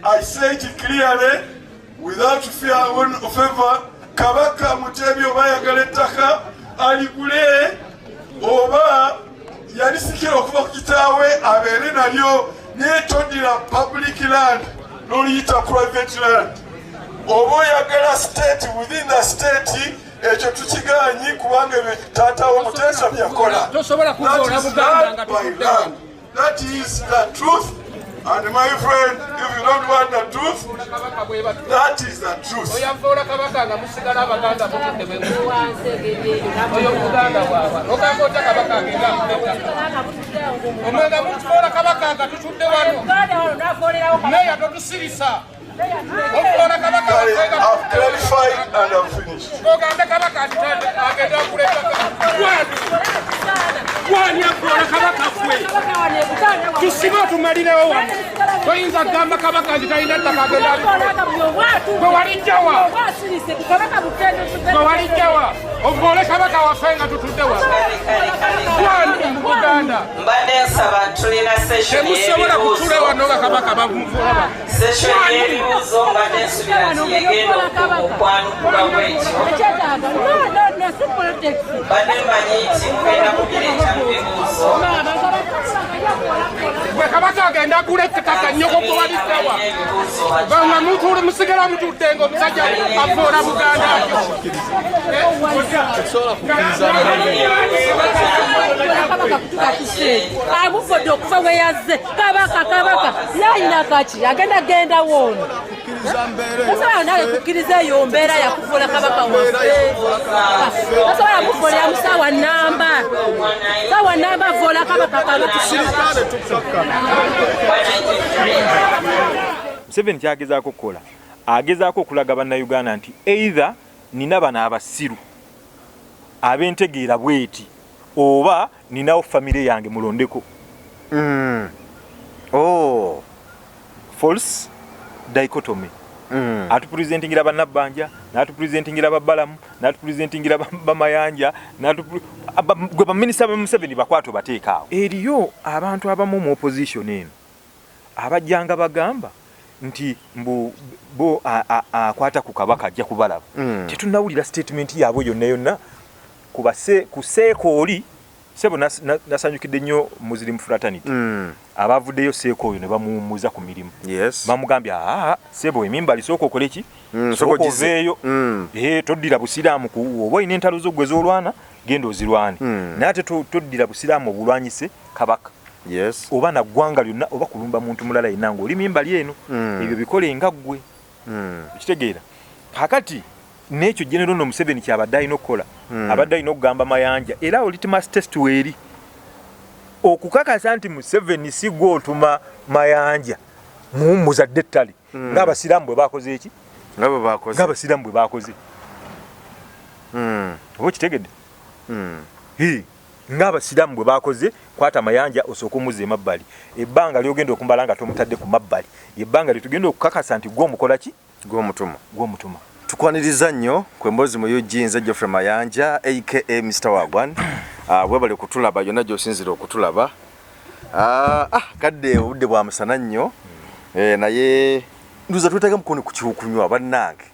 I say it clearly without fear or favor, Kabaka Mutebi oba ayagala ettaka aligule oba yalisikira okuva ku kitaawe abeere nalyo, naye toddira public land n'oliyita private land. Oba oyagala state within the state, ekyo tukiganyi kubanga ebyo taata wo Muteesa byakola. Tosobola kuvoola Buganda nga tutudde wano. That is the truth. And my friend, if you don't want the truth, that is the truth. Oyavoola Kabaka nga musigala Abaganda mutudde bwe oyo Buganda bwaba ogamba otya Kabaka agenda akuleta omwenga mutuvoola Kabaka nga tutudde wano? Meya, totusirisa ovoola Kabaka. I've clarified and I'm finished. Ogambe Kabaka nti agenda akuleta wani? Avoola Kabaka fwe tusibe otumalirewo wano. Toyinza kugamba Kabaka nti talina ttaka agenda. Gwe walijjawa? Gwe walijjawa ovoole Kabaka waffe nga tutudde wano? Wani mu Buganda? Mbadde nsaba, tulina session Temusobola kutula y'ebibuuzo. wano nga Kabaka bamuvoola. Session y'ebibuuzo mbadde nsubira nti yegenda okwanukula bwekyo. Mbadde mmanyi nti mugenda kubireeta mu bibuuzo. Gwe Kabaka agenda agula ettaka, nnyoko gwe walijjawa? Ebibuuzo. Banga mutule musigala mutudde nga omusajja avoola Buganda atyo. Tetusobola kukkiriza. Kabaka kutuka ku stage amufodde okuva bwe yazze. Kabaka, Kabaka yayina kaki agenda genda woono. Kukkiriza mbeera. Tasobola nawe kukkiriza eyo mbeera yakufuula kabaka waffe. Tasobola mufolera mu saawa namba, saawa namba avoola kabaka kabaka. Tusirika ne tukkakkana. Museveni kyagezaako okukola, agezaako okulaga Bannayuganda nti either nina bano abasiru ab'entegeera bweti oba ninawo famire yange, mulondeko. False dichotomy. Atupresentingira bannabbanja, n'atupresentingira babalamu, n'atupresentingira bamayanja, gwe baminisita ba Museveni bakwata obateeka awo. Eriyo abantu abamu mu opposition eno abajjanga bagamba nti mbu bo akwata ku Kabaka ajja kubalaba. Tetunnawulira statement yaabwe yonna yonna ku seeko oli sebo. Nasanyukidde nnyo Muslim Fraternity abavuddeyo, seeko oyo ne bamuwummuza ku mirimu. Bamugambye, "Aa sebo, emimbali sooka okole ki? Sooka Sooka ogize." oveeyo. Toddira busiraamu ku oba olina entalo zo gwe z'olwana, genda ozirwane, naye ate toddira busiraamu obulwanyise Kabaka oba naggwanga lyonna oba kulumba muntu mulala yenna ng'oli mimbali eno. Ebyo bikole nga ggwe." Okitegeera? Kakati n'ekyo General no Museveni kyabadde alina okukola. Abadde alina okugamba Mayanja, era awo litmus test weeri okukakasa nti Museveni si gwe otuma Mayanja, muwummuzadde ettale ng'abasiraamu bwe bakoze eki Nga bwe bakoze. Ng'abasiraamu bwe bakoze. Oba okitegedde? Hii, ng'abasiraamu bwe bakoze. Kwata Mayanja osooke omuzza emabbali. Ebbanga lyogenda okumala nga tomutadde ku mabbali, ebbanga lyetugenda okukakasa nti gwe omukola ki? Gw'omutuma. Gw'omutuma. Tukwaniriza nnyo ku Emboozi mu UG. Nze Geoffrey Mayanja aka Mr Wagwan. Webale kutulaba yonna gy'osinzira okutulaba. Kadde obudde bwa musana nnyo, naye nduza twetaaga mukono ku kyokunywa. Bannange,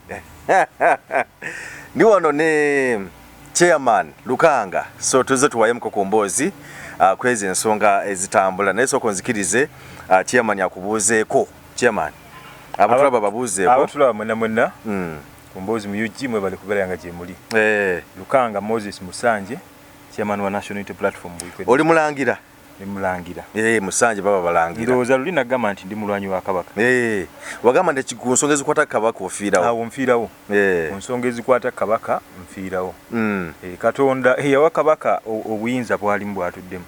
ndi wano ne Chairman Lukanga, so tuzze tuwayemuko ku mboozi kwezi ensonga ezitambula, naye sooka onzikirize Chairman akubuuzeeko. Chairman, abatulaba babuuzeeko. Abatulaba mwenna mwenna ku Mboozi mu UG, mwebale kubeera nga gye muli. Lukanga Moses Musanje, chairman wa National Unity Platform Buikwe. Oli mulangira? Ndi mulangira. Musanje baba balangira. Ndowooza luli nagamba nti ndi mulwanyi wa Kabaka. Wagamba nti ku nsonga ezikwata Kabaka ofiirawo. Awo nfiirawo. Ku nsonga ezikwata Kabaka nfiirawo. Katonda yawa Kabaka obuyinza bwalimu bwatuddemu.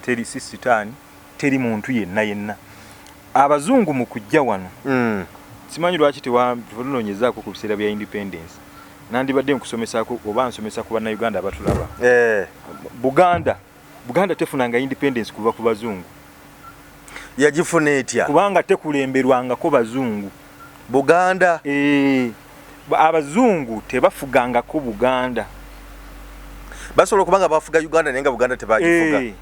Teri si sitaani, teri muntu yenna yenna. Abazungu mu kujja wano, simanyi lwaki tetunoonyezaako ku biseera bya independence, nandibadde nkusomesaako oba nsomesa ku Bannayuganda abatulaba. Buganda tefunanga independence kuva ku bazungu. Yagifuna etya? Kubanga tekulemberwangako bazungu. Buganda? Abazungu tebafugangako Buganda. Basobola okuba nga bafuga Uganda naye nga Buganda tebagifuga.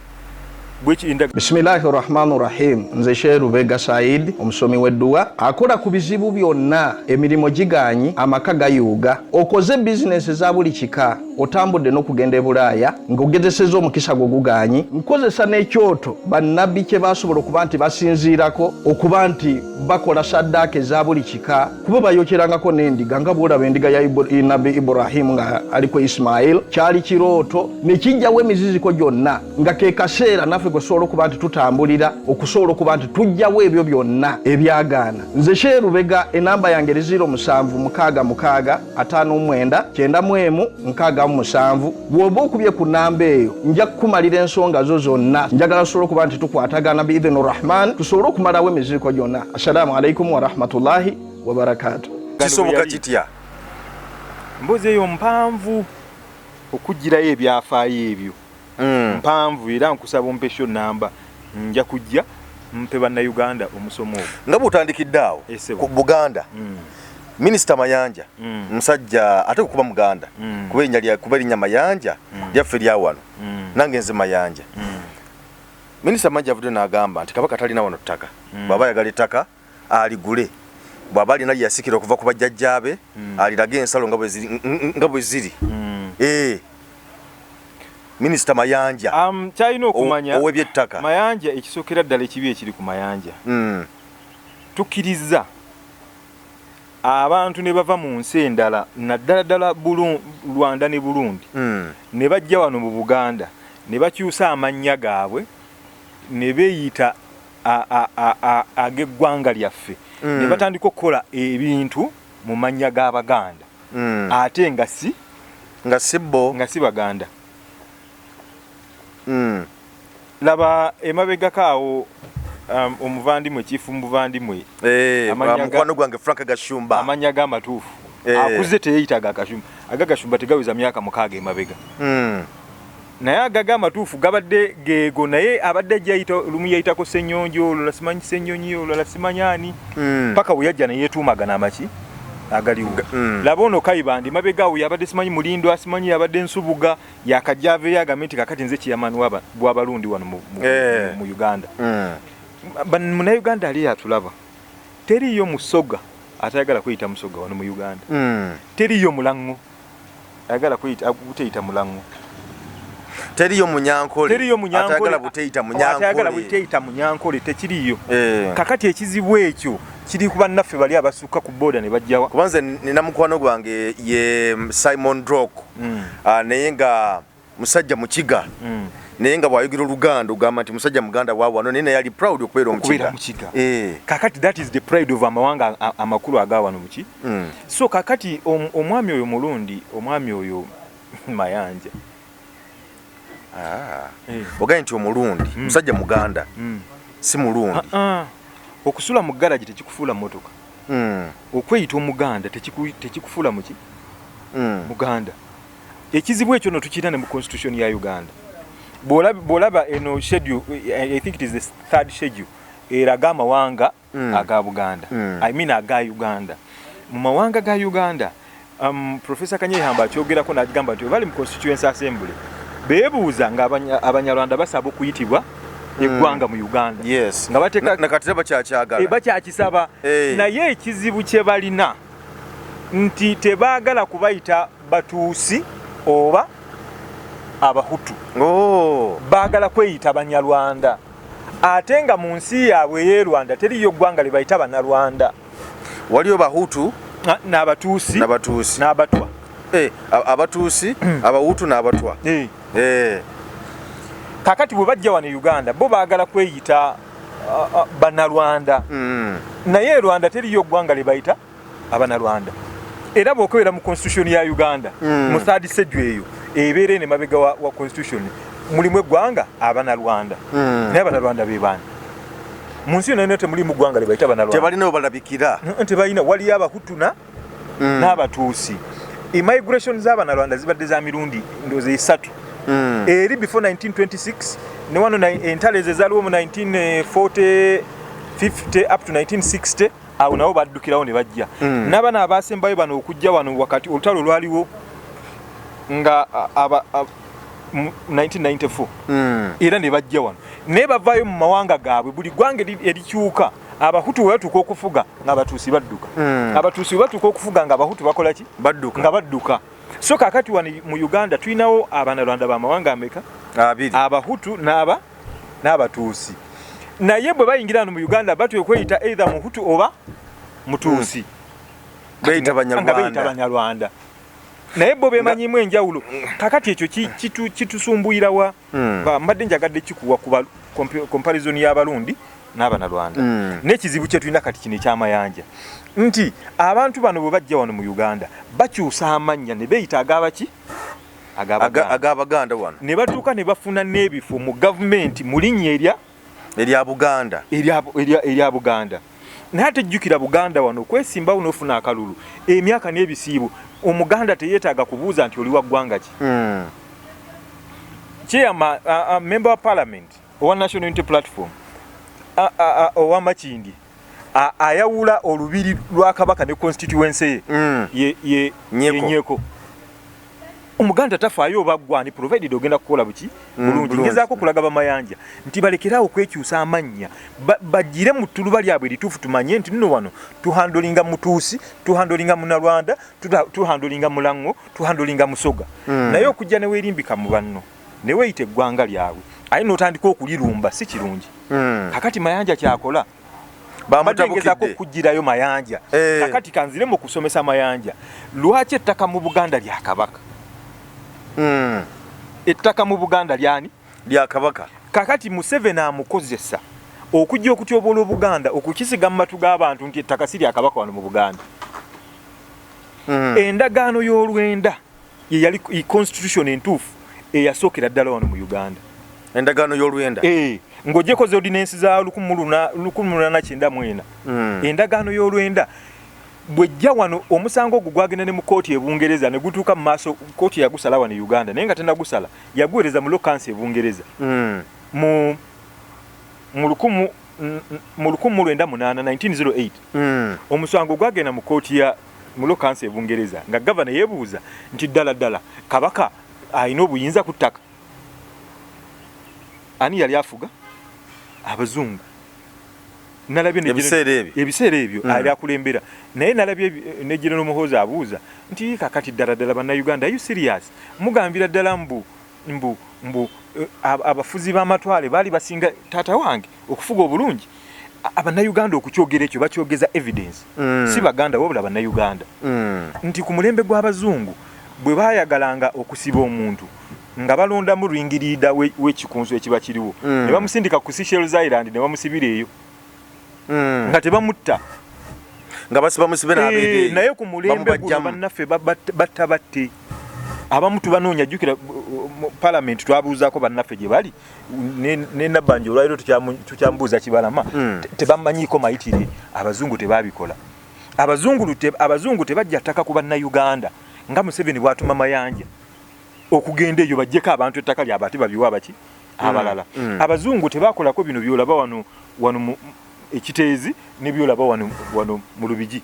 Bismillahi rahmani rahim. Nze Sheikh Lubega Said, omusomi w'edduwa akola ku bizibu byonna, emirimu giganyi, amaka gayuuga, okoze bizinesi za buli kika, otambudde n'okugenda e Bulaaya ng'ogezesezza omukisa gwo guganyi. Nkozesa n'ekyoto bannabbi kye basobola okuba nti basinziirako okuba nti bakola saddaaka eza buli kika, kuba bayokyerangako n'endiga nga bw'olaba endiga ya Nabbi Ibrahimu nga aliko Ismail. Kyali kirooto ne kijjawo emiziziko gyonna, nga ke kaseera naffe kwe tusobola okuba nti tutambulira okusobola okuba nti tujjawo ebyo byonna ebyagaana. Nze Sheikh Lubega, enamba yange eri 0766 59 91 67. Bw'oba okubye ku namba eyo, nja kukumalira ensonga zo zonna. Njagala tusobole okuba nti tukwatagana biidhini Rahman, tusobole okumalawo emiziziko gyonna. Assalamu alaikum warahmatullahi wabarakatu. Kisoboka kitya? Mboozi eyo mpanvu okugirayo ebyafaayo ebyo. Mpanvu, era nkusaba ompe show namba, nja kujja mpe bannayuganda omusomo ogwo. Nga bw'otandikidde awo ku Buganda, Minisita Mayanja musajja ate kuba Muganda, kuba erinnya lya kuba erinnya Mayanja lyaffe lya wano, nange nze Mayanja. Minisita Mayanja avudde n'agamba nti Kabaka talina wano ttaka, bw'aba ayagala ettaka aligule, bw'aba alina lye yasikira okuva ku bajjajjaabe alirage ensalo nga bwe ziri. Minisita Mayanja kyalina okumanya ow'ebyettaka. Mayanja, ekisookera ddala ekibi ekiri ku Mayanja, tukkiriza abantu ne bava mu nsi endala, naddala ddala Rwanda ne Burundi, ne bajja wano mu Buganda ne bakyusa amannya gaabwe ne beeyita ag'eggwanga lyaffe, ne batandika okukola ebintu mu mannya g'Abaganda, ate nga si nga si bo, nga si Baganda. Laba emabegako awo, omuvandimwe, Chief muvandimwe, mukwano gwange Frank Gashumba, amannya g'amatuufu akuze teyeyitaga Gashumba. Aga Gashumba tegaweza myaka 6 emabega, naye agaga amatuufu gabadde geego, naye abadde ajja lumu yayitako Ssenyonjo, olulala simanyi Ssenyonyi, olulala simanyi ani, paka we yajja ne yeetuumagana amaki agaliwo. Laba ono Kayibanda, emabega awo yabadde simanyi Mulindwa, simanyi yabadde Nsubuga, yakajja aveeyo agambe nti kakati nze chairman bw'Abalundi wano mu Uganda. Munnayuganda ali atulaba, teriiyo Musoga atayagala kweyita Musoga wano mu Uganda. Teriiyo Mulaŋŋo ayagala buteyita Mulaŋŋo. Teriyo Munyankole teriyo Munyankole atayagala buteyita Munyankole, atayagala buteyita Munyankole, tekiriyo. Kakati ekizibu ekyo kiri ku bannaffe bali abasukka ku boda ne bajjawa. Kuba nze nina mukwano gwange ye Simon Drok, naye nga musajja Mukiga, naye nga bw'ayogera Oluganda ogamba nti musajja Muganda wa wano, naye naye ali proud okubeera Omukiga. Mukiga. Kakati that is the pride of amawanga amakulu aga wano muki. So kakati omwami oyo Mulundi, omwami oyo Mayanja, Ogambye nti Omulundi musajja Muganda, si Mulundi. Okusula mu garagi tekikufuula mmotoka. Okweyita Omuganda tekikufuula muki, Muganda. Ekizibu ekyo no tukirina ne mu constitution ya Uganda. Bw'olaba eno schedule, I think it is the third schedule, eraga amawanga aga Buganda, I mean aga Uganda. Mu mawanga ga Uganda, Professor Kanyeihamba akyogerako n'agamba nti bali mu Constituency Assembly beebuuza nga Abanyarwanda basaba okuyitibwa eggwanga mu Uganda. Nga bateeka nakati bakyakyagala. Bakyakisaba. Naye ekizibu kye balina nti tebaagala kubayita Batuusi oba Abahutu. Baagala kweyita Banyarwanda, ate nga mu nsi yaabwe ey'e Rwanda teriyo ggwanga lye bayita Bannarwanda. Waliyo Bahutu n'Abatuusi n'Abatuusi n'Abatwa. Abatuusi, Abahutu n'Abatwa. Kakati bwe bajja wano e Uganda, bo baagala kweyita Bannarwanda, naye e Rwanda teriyo ggwanga lye bayita Abanarwanda. Era bw'okebera mu constitution ya Uganda, mu third schedule eyo ebeera eno emabega wa constitution, mulimu eggwanga Abanarwanda. Naye Abanarwanda be baani? Mu nsi yonna yonna temulimu ggwanga lye bayita Abanarwanda. Tebalina we balabikira. Tebalina. Waliyo Abahutu n'Abatuusi. Immigration z'Abanarwanda zibadde za mirundi ndowooza esatu. Eri before 1926 ne wano entalo ezo ezaaliwo mu 1940, 50 up to 1960, awo nabo baddukirawo ne bajja. N'abana abasembayo bano okujja wano wakati olutalo lwaliwo nga 1994 era ne bajja wano naye bavaayo mu mawanga gaabwe. Buli ggwanga erikyuka, Abahutu bwe batuuka okufuga ng'Abatuusi badduka, Abatuusi bwe batuuka okufuga ng'Abahutu bakola ki? Badduka. Nga badduka. So kakati wano mu Uganda tulinawo Abanyarwanda b'amawanga ameka? Abiri. Abahutu n'Abatuusi. Naye bwe bayingira wano mu Uganda batwe okweyita either Muhutu oba Mutuusi. Beyita Nga beyita Banyarwanda. Banyarwanda, naye bo bemanyimu enjawulo. Kakati ekyo kitusumbuyirawa? Mbadde njagadde kikuwa kuba comparison y'Abarundi n'Abanyarwanda n'ekizibu kye tulina kati kino ekyamayanja, nti abantu bano bwe bajja wano mu Uganda bakyusa amannya ne beeyita agabaki? Ag'Abaganda. Ag'Abaganda wano. Ne batuuka ne bafuna n'ebifo mu gavumenti mu linnya erya erya Buganda. Erya Buganda. Naye ate jjukira, Buganda wano okwesimbawo n'ofuna akalulu emyaka n'ebisiibo, Omuganda teyeetaaga kubuuza nti oli wa ggwanga ki. Chairman, member wa parliament owa National Unity Platform owa Makindi ayawula olubiri lwa Kabaka ne constituency ye ye Nyeko. Ye Nyeko. Omuganda tafaayo oba gwani, provided ogenda kukola buki? Bulungi. Bulungi. Ngezaako kulaga bamayanja nti balekerawo okwekyusa amannya, bagire mu ttuluba lyabwe erituufu, tumanye nti nno wano tuhandlinga Mutuusi, tuhandlinga Munalwanda, tuhandlinga Mulaŋŋo, tuhandlinga Musoga. Naye okujja ne weerimbika mu banno ne weeyita eggwanga lyabwe aye n'otandika okulirumba, si kirungi. Kakati Mayanja kyakola, mbadde ngezaako Bamutabukidde. okugirayo Mayanja. Kakati kanzire mu kusomesa Mayanja lwaki ettaka mu Buganda lya Kabaka. Ettaka mu Buganda lyani? Lya Kabaka. Kakati Museveni amukozesa okujja okutyoboola Obuganda, okukisiga mu matu g'abantu nti ettaka si lya Kabaka wano mu Buganda. Endagaano y'olwenda ye yali constitution entuufu eyasookera ddala wano mu Uganda. Endagaano y'olwenda. Eh, ng'ogyeko zi ordinance za 1894. Endagaano y'olwenda bwejja wano, omusango ogwo gwagenda ne mu kooti e Bungereza ne gutuuka mu maaso. Kooti yagusala wano e Uganda, naye nga tenagusala yaguweereza mu Law Council e Bungereza mu 1908, 1908. Omusango gwagenda mu kooti ya mu Law Council e Bungereza nga gavana yeebuuza nti ddala ddala Kabaka alina obuyinza ku ttaka? Ani yali afuga? Abazungu. Nalabye Ebiseera ebyo. Ebiseera ebyo ali akulembera, naye nalabye ne General Muhoozi abuuza nti kakati ddala ddala Bannayuganda, are you serious? Mugambira ddala mbu abafuzi b'amatwale baali basinga taata wange okufuga obulungi? Abannayuganda okukyogera ekyo bakyogeza evidence. Si Baganda wabula Bannayuganda, nti ku mulembe gw'abazungu bwe baayagalanga okusiba omuntu nga balondamu ring leader w'ekikunsu ekiba kiriwo, ne bamusindika ku Seychelles Island ne bamusibira eyo nga tebamutta. Nga basiba musibe n'abeera eyo. Naye ku mulembe guno Bamubajjamu. bannaffe batta batte abamu tubanoonya. Jjukira mu parliament twabuuzaako bannaffe gye bali ne Nabbanja olwaliro tukyamubuuza Kibalama. Tebamanyiiko mayitire. Abazungu tebabikola. Abazungu tebajja ttaka ku Bannayuganda nga Museveni bw'atuma Mayanja okugenda eyo bajjeko abantu ettaka lyabwe ate babiwa abaki? Abalala. Abazungu tebakolako bino byolaba wano wano mu Ekiteezi ne byolaba wano wano mu Lubigi,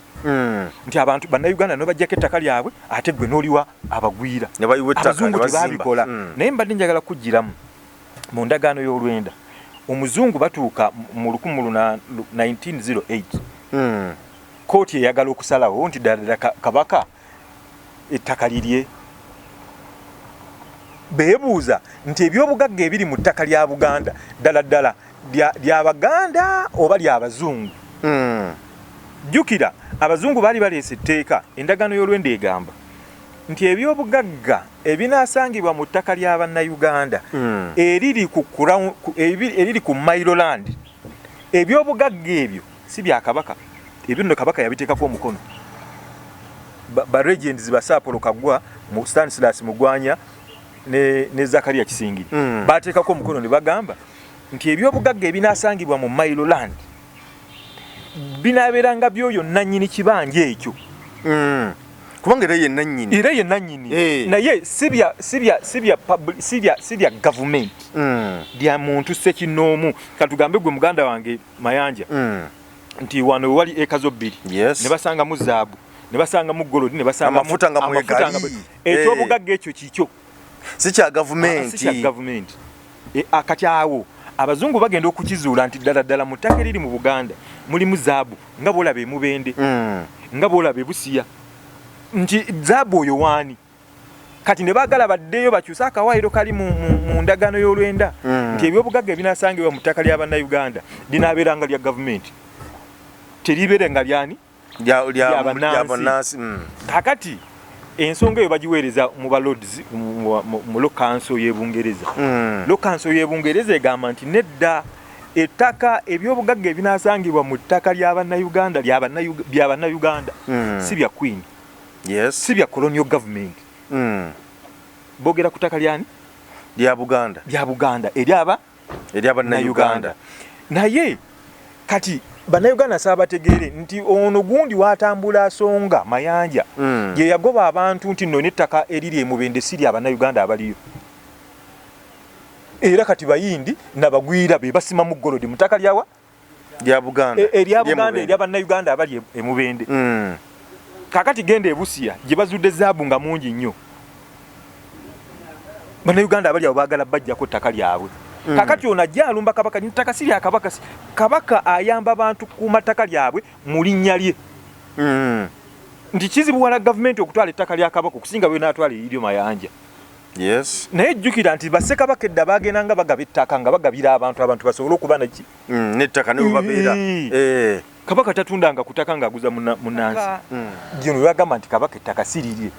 nti abantu Bannayuganda nobajjako ettaka lyabwe ate gwe n'oliwa abagwira. Ne bayiwa ettaka, Abazungu ne bazimba. tebabikola. Naye mbadde njagala kugiramu mu ndagaano y'olwenda, omuzungu batuuka mu 1908, kooti eyagala okusalawo nti ddala ddala Kabaka ettaka lirye. Beebuuza nti ebyobugagga ebiri mu ttaka lya Buganda ddala ddala lyabaganda oba lyabazungu? Jjukira abazungu baali baleese etteeka. Endagaano y'olwenda egamba nti ebyobugagga ebinaasangibwa mu ttaka lya Bannayuganda eriri ku eriri ku mailo land, ebyobugagga ebyo si bya Kabaka. Ebyo nno Kabaka yabiteekako omukono. Ba regents ba Sir Apollo Kaggwa, mu Stanislas Mugwanya ne Zakaria Kisingiri bateekako omukono ne bagamba nti ebyobugagga ebinaasangibwa mu mailo land binaabeeranga byoyo nannyini kibanja ekyo. Kubanga era ye nannyini. Era ye nannyini. Eh. Naye si bya gavumenti, lya muntu ssekinnoomu. Katugambe gwe muganda wange Mayanja, nti wano wali eka zo bbiri, ne basangamu zaabu, ne basangamu gold, ne basangamu Amafuta nga amafuta mwegali. Ekyobugagga ekyo kikyo. Si kya gavumenti. Si kya gavumenti. Kati awo abazungu bagenda okukizuula nti ddala ddala mu ttaka eriri mu Buganda mulimu zaabu nga bw'olaba e Mubende, nga bw'olaba e Busia, nti zaabu oyo waani? Kati ne baagala baddeyo bakyuse akawaayiro kali mu ndagaano y'olwenda nti ebyobugagga ebinaasangibwa mu ttaka lya Bannayuganda linaabeeranga lya gavumenti, teribeere nga lyani? Lya bannansi. Kakati ensonga eyo bagiweereza mu ba lords, mu law council y'e Bungereza. Law council y'e Bungereza egamba nti nedda, ettaka ebyobugagga ebinaasangibwa mu ttaka lya Bannayuganda bya Bannayuganda, si bya Queen. Si bya colonial government. Boogera ku ttaka lyani? Lya Buganda. Lya Buganda eryaba erya Bannayuganda. Naye kati Bannayuganda saabategeere nti ono gundi watambula asonga Mayanja ye yagoba abantu nti nno n'ettaka eriri e Mubende si lya Bannayuganda abaliyo. Era kati Bayindi nabagwira be basimamu golodi mu ttaka lyawa? Lya Buganda. Erya Buganda, erya Bannayuganda abali e Mubende. Kaakati genda e Busia gye bazudde zaabu nga mungi nnyo. Bannayuganda abali awo baagala bajjako ttaka lyabwe. Kaakati ono ajja alumba Kabaka, ttaka si lya Kabaka. Kabaka ayamba bantu kukuuma ttaka lyabwe mu linnya lye. Nti kizibuwala gavumenti okutwala ettaka lya Kabaka okusinga bwe naatwala eriryo Mayanja. Naye jjukira nti bassekabaka edda baagenda nga bagaba ettaka nga bagabira abantu, abantu basobole okuba naki n'ettaka ne babeera. Kabaka tatundanga ku ttaka ng'aguza munnansi. Gino bwe bagamba nti Kabaka ettaka si lirye.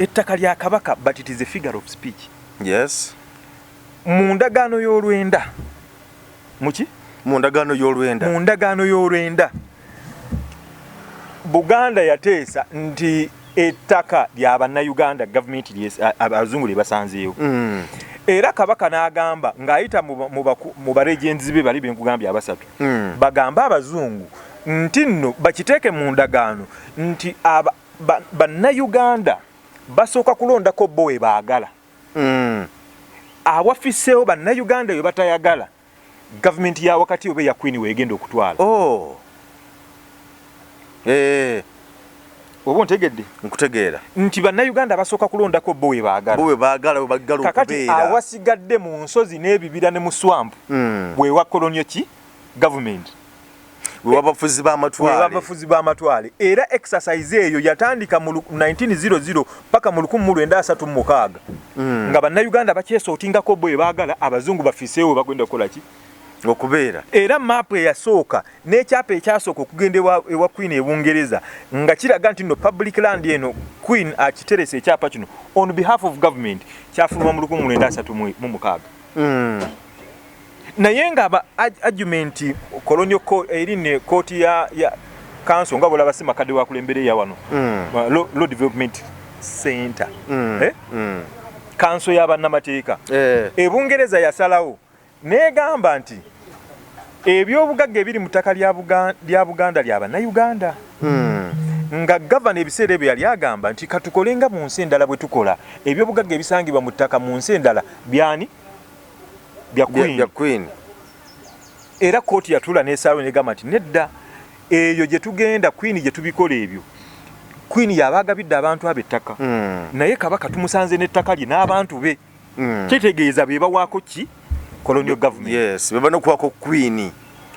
Ettaka lya Kabaka, but it is a figure of speech. Mu ndagaano y'olwenda. Muki? Mu ndagaano y'olwenda. Mu ndagaano y'olwenda. Buganda yateesa nti ettaka lya Bannayuganda gavumenti abazungu lye basanzeewo. Era Kabaka n'agamba ng'ayita mu baregenzi be bali benkugambye abasatu, bagambe abazungu nti nno bakiteeke mu ndagaano nti Bannayuganda basooka kulondako bo we baagala. Awafiseewo Bannayuganda we batayagala, gavumenti ya wakati oba eya Queen weegenda okutwala. Oba ontegedde? Nkutegeera. Nti Bannayuganda basooka kulondako bo we baagala. Bo we baagala, we baagala okubeera. Kakati awasigadde mu nsozi n'ebibira ne mu swamp, wewa colonial ki? Government. Wewa bafuzi b'amatwale. Wewa bafuzi b'amatwale. Era exercise eyo yatandika mu 1900 paka mu 1936. Nga Bannayuganda bakyesootingako bo we baagala, abazungu bafiseewo bagenda kukola ki? Okubeera. Era maapu eyasooka n'ekyapa ekyasooka okugenda ewa Queen e Bungereza nga kiraga nti no public land eno Queen akiterese ekyapa kino on behalf of government kyafuluma mu 1936. Naye nga aba argument colonial eri ne kooti ya council nga bw'olaba Ssemakadde wakulembera eya wano. Law Development Center. Council y'abannamateeka. E Bungereza yasalawo n'egamba nti ebyobugagga ebiri mu ttaka lya Buganda lya Bannayuganda. Nga gavana ebiseera ebyo yali agamba nti katukole nga mu nsi endala bwe tukola, ebyobugagga ebisangibwa mu ttaka mu nsi endala byani? Bya Queen. Bya Queen. Era kooti yatuula n'esalawo n'egamba nti nedda, eyo gye tugenda Queen gye tubikola ebyo. Queen y'aba agabidde abantu abo ettaka. Naye Kabaka tumusanze n'ettaka lye n'abantu be. Kitegeeza be bawaako ki? Colonial government. Yes, be banokuwako Queen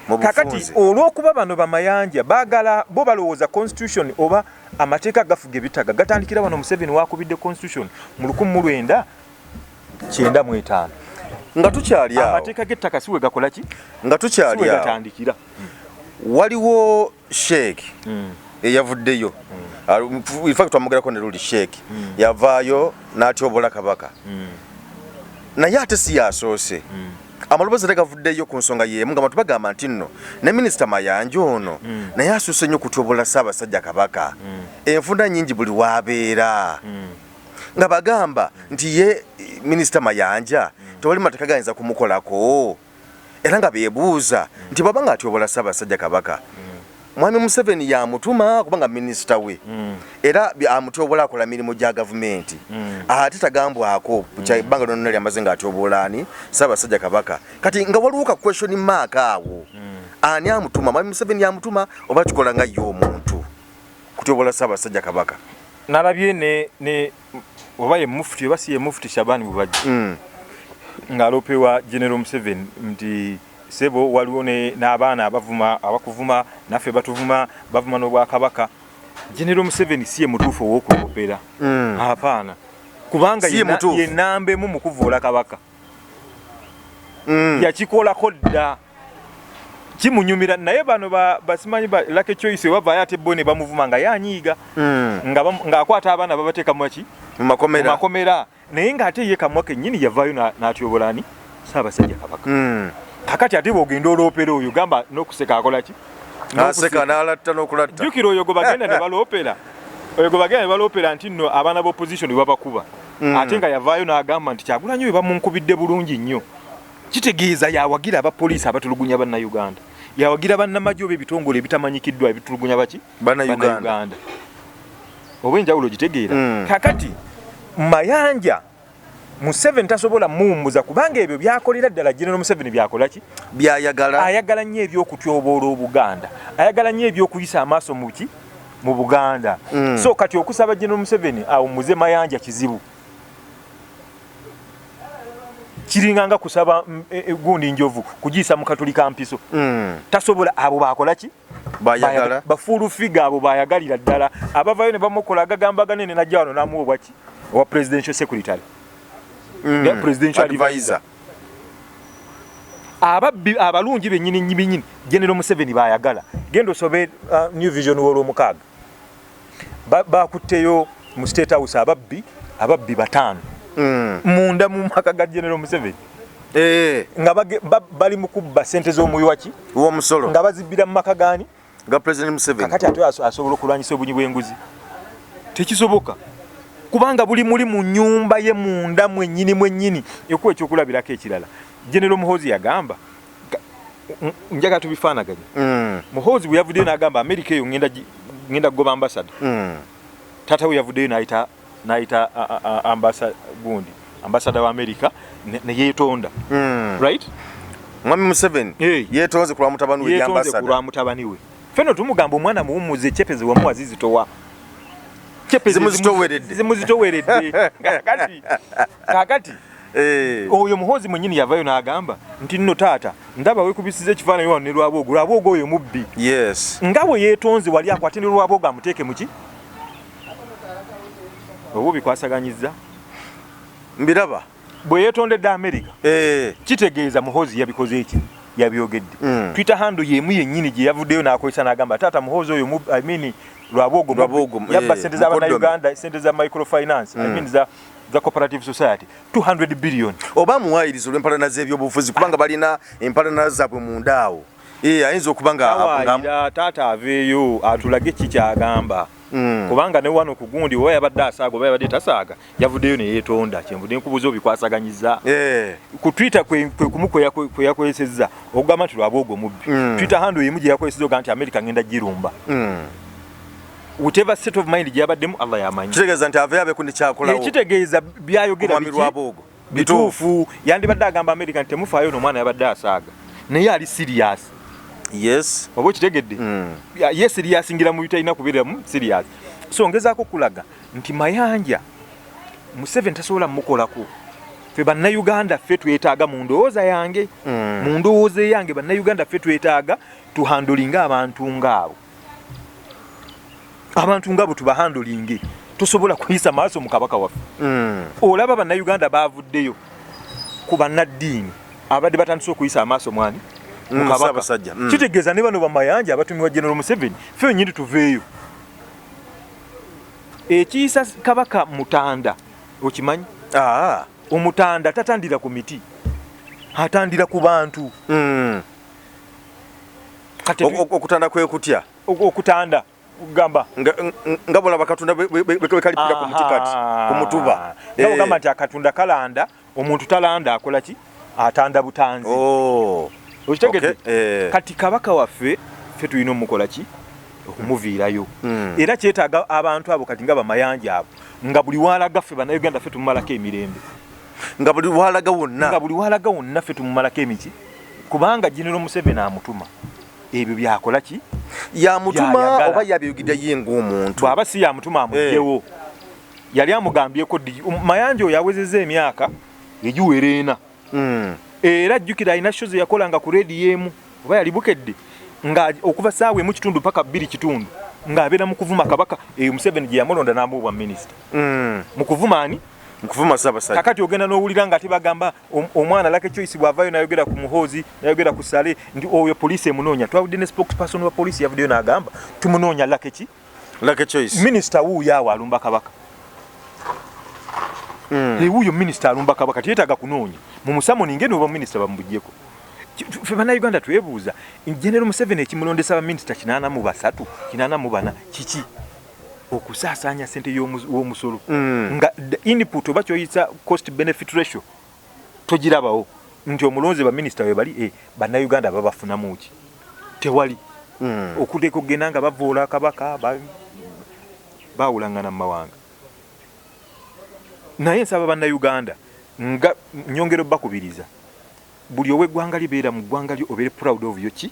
mu Kakati bufunze. olw'okuba bano Bamayanja baagala bo balowooza constitution oba amateeka gafuga ebitaga gatandikira wano Museveni waakubidde constitution mu 1995. Nga tukyali awo. Amateeka g'ettaka si we gakola ki? Nga tukyali Si we awo. gatandikira. Waliwo Sheikh eyavuddeyo. In fact twamugerako ne Luli Sheikh. Yavaayo n'atyobola Kabaka. Naye ate si yasoose. Amaloboozi era gavuddeyo ku nsonga y'emu nga abantu bagamba nti nno ne Minisita Mayanja ono naye asusse nnyo okutyobola Ssaabasajja Kabaka. Enfunda nnyingi buli w'abeera. Nga bagamba nti ye Minisita Mayanja tewali mateeka gayinza kumukolako. Era nga beebuuza nti bw'aba ng'atyobola Ssaabasajja Kabaka, Mwami Museveni yamutuma kubanga minisita we era amutyobola akola mirimu gya gavumenti ate tagambwako ebbanga lyonna lyamaze ng'atyobola ani Ssaabasajja Kabaka. Kati nga waliwo ka question mark awo, ani amutuma? Mwami Museveni yamutuma oba kikola nga ye omuntu kutyobola Ssaabasajja Kabaka? Nalabye ne Oba ye mufti oba si ye mufti Shaban Bubajja ng'alopewa General Museveni nti sebo waliwo n'abaana abavuma abakuvuma naffe batuvuma bavuma n'obwakabaka. General Museveni si ye mutuufu ow'okulopera. Hapana, kubanga Si ye mutuufu. ye namba emu mu kuvvoola Kabaka. Yakikolako dda, kimunyumira, naye bano basimanyi ba Lucky Choice bavaayo ate bo ne bamuvuma nga yanyiiga ng'akwata abaana babateeka mu ki? Mu makomera. Mu makomera. Naye ng'ate ye kamwa kennyini yavaayo n'atyobola ani? Ssaabasajja Kabaka. Kakati ate bw'ogenda oloopera oyo, gamba n'okuseka akola ki? Aseka n'alatta n'okulatta. Jjukira oyo gwe bagenda ne baloopera, oyo gwe bagenda ne baloopera nti nno abaana b'opposition babakuba, ate nga yavaayo n'agamba nti Kyagulanyi oyo bamunkubidde bulungi nnyo. Kitegeeza yawagira abapoliisi abatulugunya Bannayuganda, yawagira bannamagye oba ebitongole ebitamanyikiddwa ebitulugunya baki? Bannayuganda. Bannayuganda. Oba enjawulo gitegeera? Kakati Mayanja, Museveni tasobola muwummuza kubanga ebyo byakolera ddala General Museveni byakola ki? Byayagala. Ayagala nnyo ebyokutyoboola Obuganda, ayagala nnyo ebyokuyisa amaaso mu ki? Mu Buganda. So kati okusaba General Museveni awummuze Mayanja kizibu, kiringa nga kusaba gundi njovu kugiyisa mu katuli ka mpiso. Tasobola. Abo bakola ki? Bayagala. Bafuulu figa abo bayagalira ddala, abavayo ne bamukola agagamba ganene, najja wano n'amuwa obwaki? Owa presidential secretary. Yeah, presidential advisor. Ababbi abalungi bennyini bennyini General Museveni bayagala. Genda osobe New Vision w'olwomukaaga, bakutteyo mu State House ababbi 5 munda mu maka ga General Museveni nga bali mu kubba sente z'omuwi waki? W'omusolo. Nga bazibbira mu maka gaani? Ga President Museveni. Kakati ate asobola okulwanyisa obunyi bw'enguzi? Tekisoboka, kubanga buli muli mu nnyumba ye munda mwennyini mwennyini. Ekuwa ekyokulabirako ekirala, General Muhoozi yagamba njagala tubifaanaganye. Muhoozi bwe yavuddeyo n'agamba Amerika eyo ngenda kugoba ambassador, taata we yavuddeyo n'ayita gundi ambassador wa Amerika ne yeetonda. Right? Mwami Museveni Hey. yeetonze ku lwa mutabani we. Yeetonze ku ambassador. lwa mutabani we. Fenno tumugamba omwana muwummuze, echepeze wamuwa zizitowa. Chepeze Zimuzitoweredde. Zimuzitoweredde. Kakati oyo Muhoozi mwennyini yavayo n'agamba nti nno taata ndaba weekubisiza ekifaananyi wano ne Lwabwogo, Lwabwogo oyo mubbi. Nga bwe yeetonze wali akwate ne Lwabwogo amuteeke muki oba obikwasaganyiza. Mbiraba. Bwe yeetondedde Amerika, kitegeeza Muhoozi yabikoze eki? Yabyogedde. Twitter handle yemu yennyini gye yavuddeyo n'akozesa n'agamba taata Muhoozi oyo I mean Lwabwogo mubbi. Lwabwogo, Yabba sente za mukoddomi. Bannayuganda, sente za microfinance, I mean za cooperative society 200 billion. Oba muwayiriza olw'empalana z'ebyobufuzi, kubanga balina empalana zaabwe munda awo. Ayinza okuba nga Awaayira taata aveeyo atulage ki kyagamba. Kubanga ne wano ku gundi oba yabadde asaaga oba yabadde tasaaga, yavuddeyo ne yeetonda. Kyenvudde nkubuuza obikwasaganyiza. Ku Twitter kwe kumu kwe yakozesezza okugamba nti Lwabwogo mubbi. Twitter handle emu gye yakozesezza okugamba nti America ngenda girumba. Whatever state of mind gye yabaddemu, Allah yamanyi. Kitegeeza nti aveeyo abeeko ne kyakolawo. Kitegeeza byayogera Omwami biki? Lwabwogo. Bituufu. Yandibadde agamba America nti temufaayo, ono omwana yabadde asaaga, naye ali serious. Oba okitegedde? Ye serious ngira mu bitalina kubeeramu serious. So ngezaako okulaga nti Mayanja Museveni tasobola mukolako. Ffe Bannayuganda ffe twetaaga, mu ndowooza yange, mu ndowooza eyange, Bannayuganda ffe twetaaga tuhandolinge abantu ngaabo. Abantu ngaabo tubahandolinge. Tosobola kuyisa maaso mu kabaka waffe. Olaba Bannayuganda baavuddeyo ku bannaddiini abadde batandise okuyisa amaaso mwani? Mu kabaka. Ssaabasajja. Kitegeeza ne bano Bamayanja abatumiwa General Museveni, ffe bennyini tuveeyo. Ekiyisa kabaka mutanda okimanyi? Omutanda tatandira ku miti, atandira ku bantu. Kati Okutanda kwe kutya? Okutanda gamba Nga bolaba Katunda bwe kalipira ku muti kati, ku mutuba. Nga bw'ogamba nti akatunda kalanda, omuntu talanda, akola ki? Atanda butanzi. Okitegedde? Kati kabaka waffe ffe tulina omukola ki? Okumuviirayo. Era kyetaaga abantu abo kati nga Bamayanja abo, nga buli walaga ffe Bannayuganda ffe tumumalako emirembe. Nga buli walaga wonna. Nga buli walaga wonna ffe tumumalako emiki, kubanga General Museveni amutuma. Ebyo byakola ki? Yamutuma Byayagala. oba yabyogedde ye ng'omuntu? Bw'aba si yamutuma amugyewo. Yali amugambyeko ddi? Mayanja oyo awezezza emyaka egiwera ena. Era jjukira alina show ze yakolanga ku rediyo emu oba yali Bukedde, nga okuva saawa 1 kitundu paka 2 kitundu ng'abeera mu kuvuma Kabaka. Eyo Museveni gye yamulonda n'amuwa obwa minisita. Mu kuvuma ani? Mu kuvuma Ssaabasajja. Kakati ogenda n'owulira nga ate bagamba omwana Lucky Choice bw'avaayo n'ayogera ku Muhoozi, n'ayogera ku Saleh nti oyo poliisi emunoonya. Twawulidde ne spokesperson wa poliisi yavuddeyo n'agamba tumunoonya Lucky ki? Lucky Choice. Minisita wuuyo awo alumba Kabaka. Wuuyo minisita alumba Kabaka, teyetaaga kunoonya. Mumusamoninge n'oba minisita bamuggyeko. Ffe Bannayuganda twebuuza, General Museveni ekimulondesa baminisita 83, 84 kiki? Okusaasaanya ssente y'omusolo. Nga the input oba kyoyita cost benefit ratio togirabawo nti omulonzi baminisita we bali Bannayuganda babafunamu ki? Tewali. Okuteeka okugenda nga bavoola Kabaka, baawulangana mu mawanga. Naye nsaba Bannayuganda nga nyongera obbakubiriza, buli ow'eggwanga lyo beera mu ggwanga lyo, obeere proud of yo ki?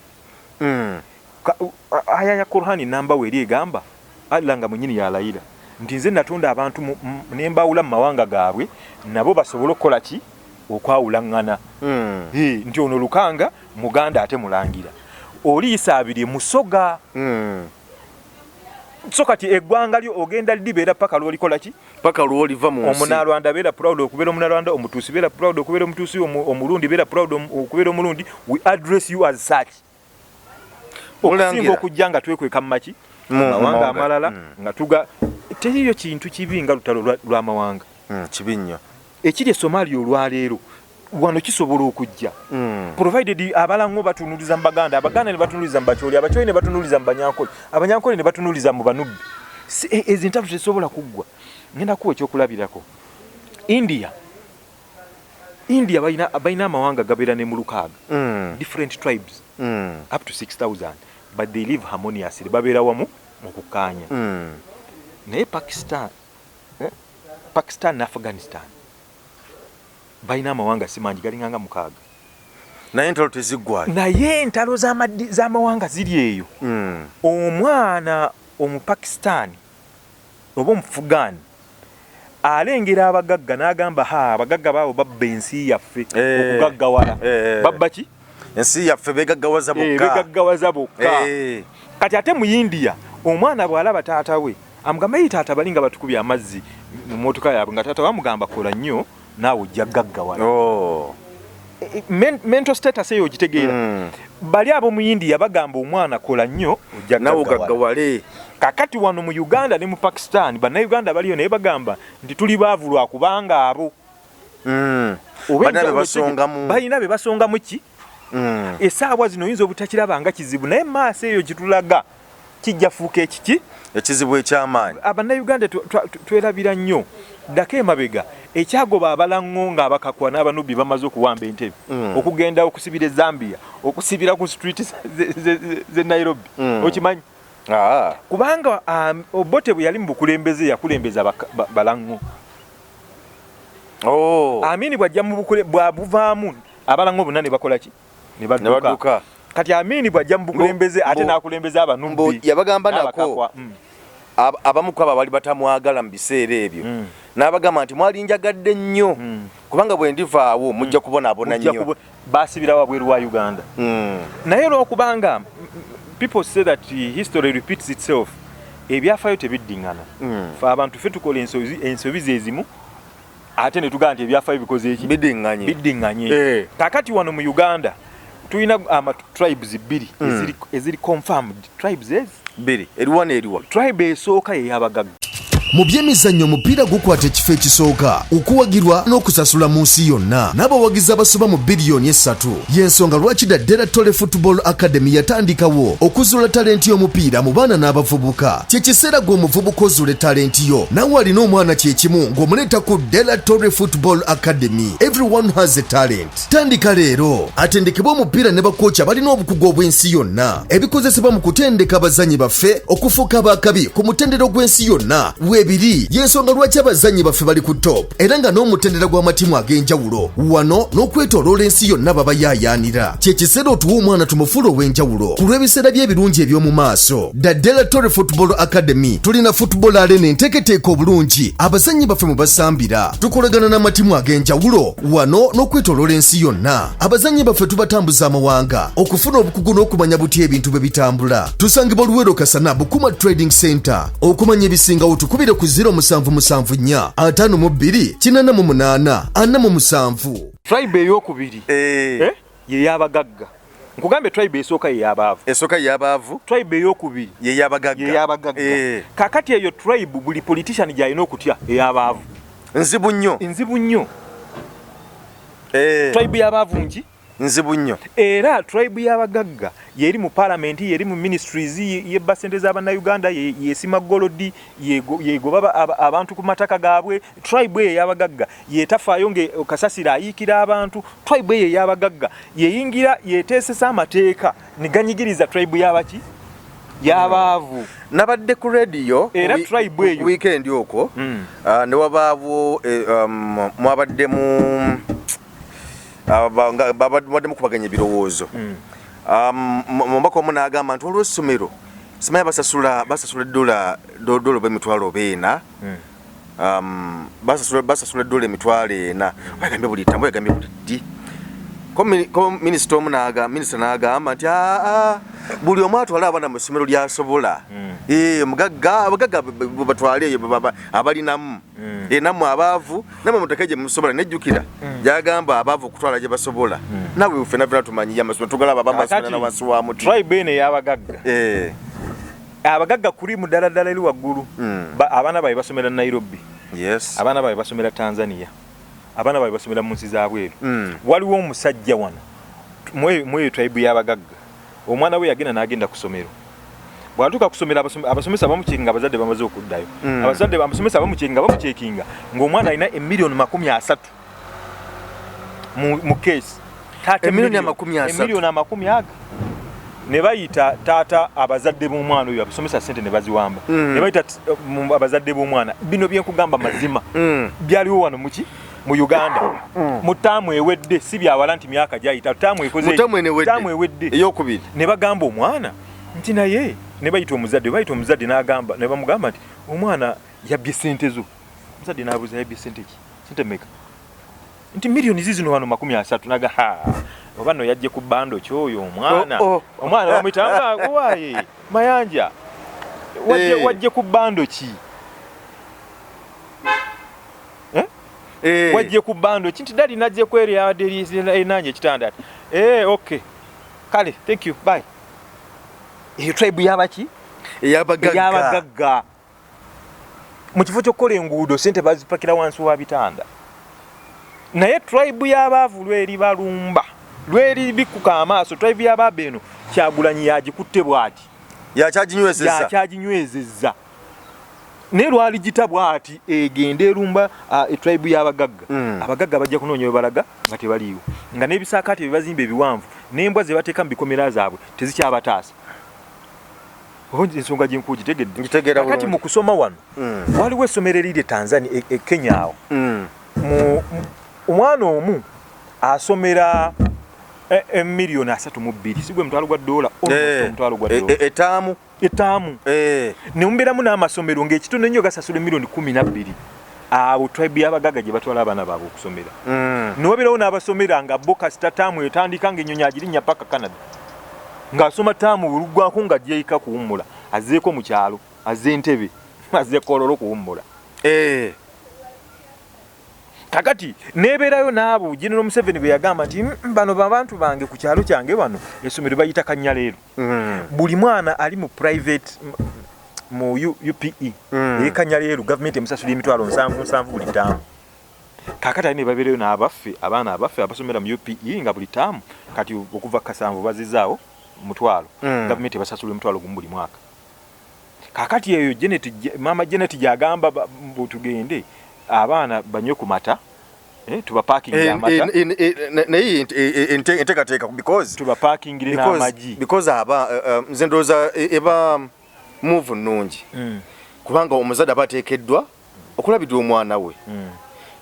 Aya ya Qur'ani namba we eri egamba Allah nga mwennyini yalayira nti nze natonda abantu ne mbawula mu mawanga gaabwe nabo basobole okukola ki? Okwawulaŋŋana. Nti ono Lukanga Muganda ate Mulangira, oli Isaabirye Musoga. So kati eggwanga lyo ogenda libeera paka lw'olikola ki? Paka lw'oliva mu nsi. Omunalwanda beera proud okubeera Omunalwanda, Omutuusi beera proud okubeera Omutuusi, Omulundi beera proud okubeera Omulundi. We address you as such. Okusinga okujja nga twekweka mu maki mawanga amalala nga tuga teriyo kintu kibi nga lutalo lw'amawanga. Kibi nnyo. Ekiri e Somalia olwaleero wano kisobola okujja. Provided abalango batunuliza mu Baganda, Abaganda ne batunuliza mu Bacholi, Abacholi ne batunuliza mu Banyankole, Abanyankole ne batunuliza mu Banubbi. Ezo entalo tezisobola kuggwa. Ngenda kuwa ekyokulabirako. India balina amawanga gabeera ne mu lukaaga. Different tribes. Up to 6,000, but they live harmoniously. Babeera wamu mu kukkaanya. Naye Pakistan ne Afghanistan balina amawanga si mangi, galinganga 6. Naye entalo teziggwayo. Naye entalo z'amawanga ziri eyo. Omwana Omupakistan oba Omufugaani alengera abagagga n'agamba, ha, abagagga baabo babba ensi yaffe. Okugaggawala. Babba ki? Ensi yaffe, begaggawaza bokka. Begaggawaza bokka. Kati ate mu India omwana bw'alaba taata we amugamba, eyi taata, bali nga batukubye amazzi mu mmotoka yaabwe, nga taata bamugamba kola nnyo naawe ojja gaggawala. Mental status eyo ogitegeera? Bali ab'omu India bagamba omwana kola nnyo ojja nawe ogaggawale. Kakati wano mu Uganda ne mu Pakistan Bannayuganda baliyo naye bagamba nti tuli baavu lwakubanga abo balina be basongamu ki. Essaawa zino oyinza obutakiraba nga kizibu, naye maaso eyo kitulaga kijja fuuka ekiki? Ekizibu ekyamaanyi. Abannayuganda twerabira nnyo. Ddako emabega, ekyagoba Abalaŋŋo nga Abakakwa n'Abanubbi bamaze okuwamba entebe, okugenda okusibira e Zambia, okusibira ku street ze Nairobi, okimanyi? Kubanga Obote bwe yali mu bukulembeze yakulembeza Balaŋŋo. Amini bw'ajja mu bwabuvaamu Abalaŋŋo bonna ne bakola ki? Ne badduka. Kati Amini bw'ajja mu bukulembeze ate n'akulembeza Abanubbi. Yabagamba nako abamu ku abo abali batamwagala mu biseera ebyo, n'abagamba nti mwalinjagadde nnyo, kubanga bwe ndivaawo mujja kubonaabona nnyo. Basibira wabweru wa Uganda. Naye olwokubanga people say that history repeats itself, ebyafaayo tebiddiŋŋana. Fe abantu ffe tukola ensobi zezimu ate ne tugamba nti ebyafaayo bikoze eki? Biddiŋŋanye. Biddiŋŋanye. Kakati wano mu Uganda tulina ama tribes bbiri eziri confirmed tribes ezi bbiri, eriwa n'eriwa? Tribe esooka ye y'abagagga. Mu byemizannyo, omupiira gukwata ekifo ekisooka okuwagirwa n'okusasula mu nsi yonna n'abawagizi abasoba mu 3 biliyoni. Y'ensonga lwaki Daddera Tole Football Academy yatandikawo okuzuula talenti y'omupiira mu baana n'abavubuka. Kye kiseera gwe omuvubuka ozuule talenti yo, naawe alina omwana kyekimu ng'omuleeta ku Della Torre Football Academy. Everyone has a talent. Tandika leero, atendekebwa omupiira ne bakooca balina obukugu obw'ensi yonna. Ebikozesebwa mu kutendeka abazanyi baffe okufuuka abakabi ku mutendero gw'ensi yonna weebiri. Weebiri y'ensonga lwaki abazannyi baffe bali ku top era nga n'omutendera gw'amatiimu ag'enjawulo wano n'okwetooloola ensi yonna babayaayaanira. Kye kiseera otuwe omwana tumufuule ow'enjawulo ku lw'ebiseera bye ebirungi eby'omu maaso. The Delatorre Football Academy tulina football arena enteeketeeke obulungi abazannyi baffe mwe basambira. Tukolagana n'amatiimu ag'enjawulo wano n'okwetooloola ensi yonna. Abazannyi baffe tubatambuza amawanga okufuna obukugu n'okumanya butya ebintu bwe bitambula. Tusangibwa Luweero Kasana Bukuma Trading Center. Okumanya ebisingawo tukubire ku 0774 52 88 47. Tribe eyokubiri eh. Eh, yeyabagagga nkugambye tribe esooka yeyabaavu esooka yeyabaavu tribe eyokubiri yeyabagagga yeyabagagga eh. Kakati eyo tribe buli politician gyalina okutya eyabaavu nzibu nnyo nzibu nnyo tribe yabaavu nki nzibu nnyo era tribe y'abagagga yeri mu parliament yeri mu ministries yebba sente z'abannayuganda yesima golodi yegoba abantu ku mataka gaabwe tribe eyo ey'abagagga yetafaayo nga kasasiro ayiikira abantu tribe eyo ey'abagagga yeyingira yeteesesa amateeka neganyigiriza tribe y'abaki y'abaavu nabadde ku radio era tribe eyo weekend okwo mm. uh, newabaawo eh, um, mwabaddemu babadde mukubaganya ebirowoozo mm. um, mubaka omu n'agamba nti waliwo essomero simanyi basasula basasula edola dola oba emitwalo oba ena mm. um, basasula edola emitwalo ena mm. bagambye buli tambo yagambye buli ddi ko minisita omu minisita n'agamba nti aa buli omu atwale abaana mu ssomero lyasobola eh, mugagga abagagga batwale eyo abalinamu mm. Eh, namwe abaavu namwe muteke gye musobola nejjukira mm. gyagamba abaavu okutwala gye basobola mm. nawe fena fena tumanyiyo amasomero tugalaba abamu na wansi wa muti tribe eno ey'abagagga eh. Abagagga kuri mu ddala ddala eri waggulu abaana baabwe basomera Nairobi, yes. Abaana baabwe basomera Tanzania, abaana baabwe basomera mu nsi za bweru. Waliwo omusajja wano mweyo tribe y'abagagga omwana we yagenda n'agenda ku ssomero bw'atuuka ku ssomero abasomesa bamucekinga abazadde bamaze okuddayo mm. abazadde abasomesa bamucekinga bamucekinga ng'omwana alina emiliyoni 30 mu keesi emiliyoni amakumi aga ne bayita taata abazadde b'omwana oyo abasomesa sente ne baziwamba mm. ne bayita abazadde b'omwana bino byenkugamba mazima mm. byaliwo wano muki mu Uganda mm. mu taamu ewedde si byawala nti myaka gyayita taamu ekoze taamu ewedde eyokubiri ne bagamba omwana nti naye ne bayita omuzadde bayita omuzadde n'agamba ne bamugamba nti omwana yabbye sente zo omuzadde n'abuuza yabbye sente ki sente meka nti miliyoni zizino wano 30 naga ha oba no yajje ku bando kyoyo omwana oh, oh. Omwana bamuyita nga owaye Mayanja wajje, hey. Wajje ku bando ki eh? Eh. Wajje ku bando ki nti dadi najje kweri abadde erinanye ekitanda ati eh, okay kale thank you bye eyo tribe yabaki eyabagagga mu kifo ky'okukola enguudo sente bazipakira wansi wa bitanda naye tribe y'abaavu lweri balumba lweri bikkuka amaaso tribe y'abaavu eno Kyagulanyi yagikutte bwati yakyaginywezezza naye lwaligita bwati egenda erumba etribe y'abagagga mm. Abagagga bajja kunoonya we balaga nga tebaliiwo nga n'ebisaakaate bye bazimba ebiwanvu n'embwa ze bateeka mu bikomera zaabwe tezikyabataasa ensonga gyenkugitegedde kati mu kusoma wano mm. Waliwo essomero eriri e Tanzania e Kenya awo mm. Omwana omu asomera emiliyoni 32 sigwe mutwalo gwa dola omutwalo gwa dola etaamu etaamu eh. Ne mubeeramu n'amasomero ng'ekitono ennyo gasasula emiliyoni 12 abo tribe y'abagagga gye batwala abaana baabwe okusomera mm. Ne wabeerawo n'abasomera nga bo kasita taamu etandika ng'ennyonyi agirinnya paka Canada ng'asoma taamu buluggwako nga gyeyika kuwummula azzeeko mu kyalo azze Entebbe azze Kololo kuwummula eh. Kakati nebeerayo n'abo General Museveni bwe yagamba nti mm, bano babantu bange ku kyalo kyange wano essomero bayita Kanyaleero mm. Buli mwana ali mu private mu UPE mm. Eye Kanyaleero gavumenti emusasula emitwalo 77 buli ttaamu kakati ali ne babeerayo n'abaffe abaana abaffe abasomera mu UPE nga buli ttaamu kati okuva kasanvu bazizaawo mutwalo mm. Gavumenti ebasasula emutwalo gumu buli mwaka kakati eyo Janet mama Janet gyagamba tugende abaana banywe ku mata eh, tubapakingire amata naye enteekateeka because tubapakingire n'amagi because aba nze ndowooza eba move nnungi mm. Kubanga omuzadde aba ateekeddwa okulabirira omwana we.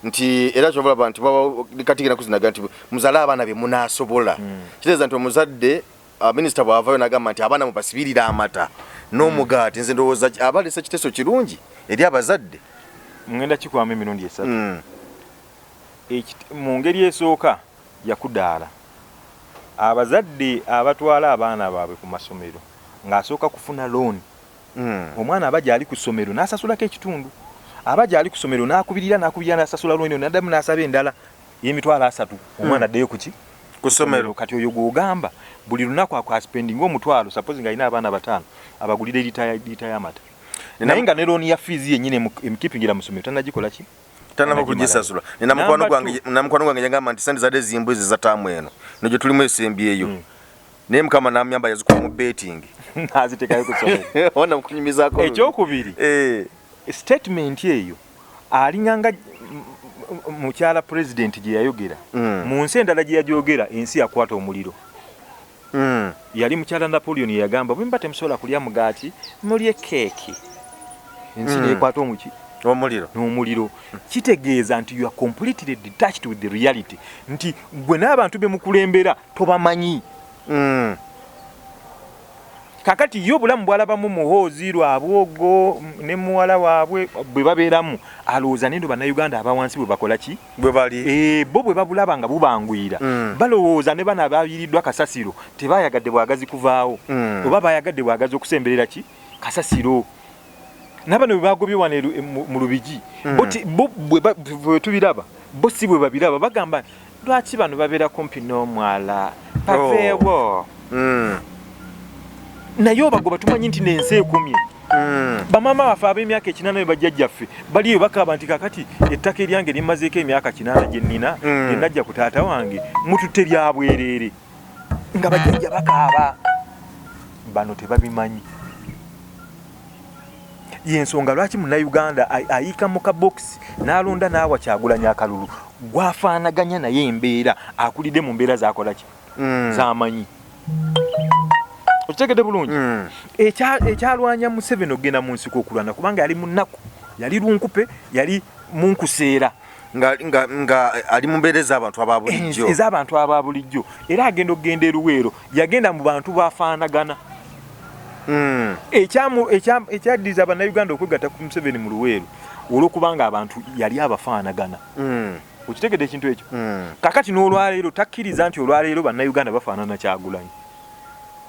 Nti era kyova olaba nti kati genda kuzinaga nti muzale abaana be munaasobola. Kitegeeza nti omuzadde minisita bw'avaayo n'agamba nti abaana mubasibirire amata n'omugaati, nze ndowooza aba alese kiteeso kirungi eri abazadde. Ngenda kikwamu emirundi esatu. Mu ngeri esooka yakudaala abazadde abatwala abaana baabwe ku masomero ng'asooka kufuna looni. Omwana aba gyali ku ssomero n'asasulako ekitundu, aba gyali ku ssomero n'akubirira n'akubirira n'asasula looni eno n'addamu n'asaba endala ey'emitwalo 30 omwana addeyo ku ki? Ku ssomero. Kati oyo gw'ogamba buli lunaku aspendinga 1000, suppose ng'alina abaana bataano, abagulire liita y'amata, naye nga ne looni ya fiizi yennyini emukipingira mu ssomero tannagikola ki? Tanaba kugisasula. Nina mukwano gwange, na mukwano gwange yagamba nti sente zadde zimbuzi za taamu eno no gye tulimu esembyeyo, naye Mukama n'amuyamba yazikuba mu betting. Nazitekayo ku ssomero. Ona mukunyumizaako. Ekyokubiri, statement eyo alinganga mukyala president gye yayogera. Mu nsi endala gye yajogera, ensi yakwata omuliro. Yali mukyala Napoleon yeyagamba, bwe muba temusobola kulya mugaati, mulye keeki. Ensi nekwata omuki? Omuliro. N'omuliro. Kitegeeza nti you are completely detached with the reality, nti gwe n'abantu be mukulembera tobamanyi. Kakati ye obulamu bwalabamu Muhoozi, Lwabwogo ne muwala waabwe bwe babeeramu, alowooza nendo Bannayuganda abawansi bwe bakola ki? Bwe bali. Bo bwe babulaba nga bubanguyira, balowooza ne bano abayiriddwa kasasiro tebayagadde bwagazi kuvaawo, oba bayagadde bwagazi okusemberera ki? Kasasiro. Nabano bwe bagobye wano mu Lubigi, bo bwe tubiraba, bo si bwe babiraba. Bagamba, lwaki bano babeera kumpi n'omwala? Baveewo. Naye obagoba tumanyi nti nensi ekomye. Bamaama baffe ab'emyaka 80 be bajjajjaffe baliyo bakaaba nti kakati ettaka eryange limmazeeko emyaka 80 gye nnina, gye najja ku taata wange, mututte lyabwereere, nga bajjajja bakaaba. Bano tebabimanyi. Yensonga lwaki Munnayuganda ayiika mu kabokisi n'alonda n'awa Kyagulanyi akalulu gwafaanaganya naye embeera, akulidde mu mbeera zakola ki? Zamanyi. Okitegedde bulungi? Ekyalwanya Museveni okugenda mu nsiko okulwana, kubanga yali munaku, yali lunkupe, yali munkuseera. Nga ali mu mbeera ez'abantu aba bulijjo. Ez'abantu aba bulijjo. Era agenda okugenda eruweero, yagenda mu bantu bafaanagana. Ekyaddiriza Bannayuganda okwegatta ku Museveni mu Luweero olw'okubanga abantu yali abafaanagana. Okitegedde ekintu ekyo? Kakati n'olwaleero takkiriza nti olwaleero Bannayuganda bafaanana Kyagulanyi.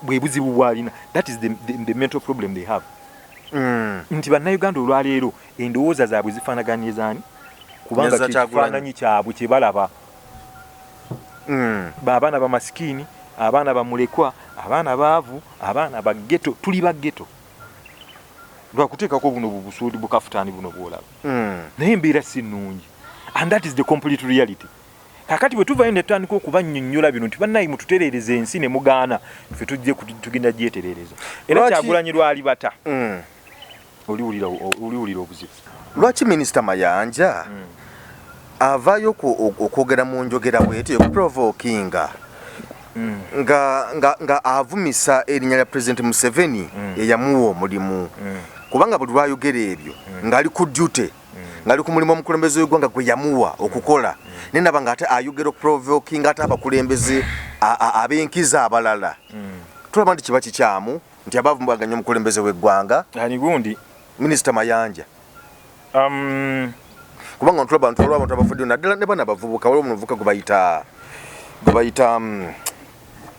Bwe buzibu bw'alina. That is the mental problem they have, nti Bannayuganda olwaleero endowooza zaabwe zifaanagana ezaani? Kubanga kyekifaananyi kyabwe kye balaba. Abaana bamasikiini, abaana bamulekwa, abaana baavu, abaana ba ghetto. Tuli ba ghetto lwakuteekako buno busuudi bukafutaani buno bwolaba, naye embeera si nnungi, and that is the complete reality. Kakati bwe tuvayo ne tutandika okubannyonnyola bino nti bannaye mututereereza ensi, ne mugaana, ffe tujje tugenda gyetereereza. Era Kyagulanyi lwali bata, oliwulira obuzibu. Lwaki Minisita Mayanja avaayo okwogera mu njogera bwetyo okuprovokinga, nga avumisa erinnya lya President Museveni eyamuwa omulimu? Kubanga buli lwayogera ebyo ng'ali ku duty, ng'ali ku mulimu omukulembeze w'eggwanga gwe yamuwa okukola, naye naba ng'ate ayogera okuprovokinga ate abakulembeze ab'enkiza abalala, tulaba nti kiba kikyamu nti abavumbaganya omukulembeze w'eggwanga. Ani gundi? Minisita Mayanja. Kubanga ntulaba nti waliwo abantu abafudde, naddala ne bana abavubuka. Waliwo omuvubuka gwe bayita waliwo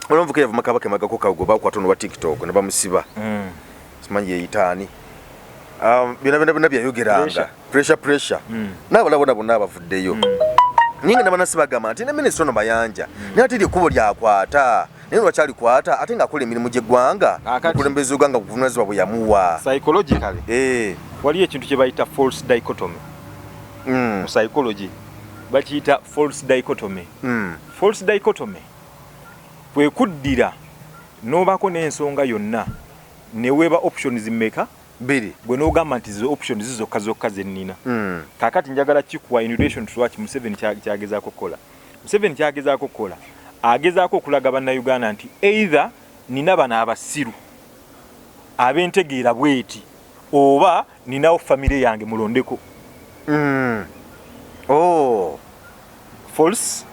omuvubuka yavuma Kabaka emabegako kawe, gwe bakwata ono wa TikTok ne bamusiba. Simanyi yeyitaani. Byonna byonna byonna byayogeranga, pressure, pressure, n'abalala bona bonna abavuddeyo. Naye nga nabanasi bagamba nti ne minisita ono Mayanja naye ate eryo ekkubo lyakwata, naye lwakyalikwata ate ng'akola emirimu gy'eggwanga, omukulembeze w'eggwanga buvunanyizibwa bwe yamuwa. Psychologically, waliyo ekintu kye bayita false dichotomy. Mu psychology bakiyita false dichotomy. False dichotomy kwe kuddira n'obaako n'ensonga yonna neweeba options mmeka? Bbiri. Gwe n'ogamba nti zo options zokka zokka ze nnina. Kaakati njagala kikuwa in relation to lwaki Museveni kyagezaako kukola. Museveni kyagezaako kukola, agezaako okulaga Bannayuganda nti either nina bano abasiru ab'entegeera bweti, Oba ninawo famire yange mulondeko. Oh. False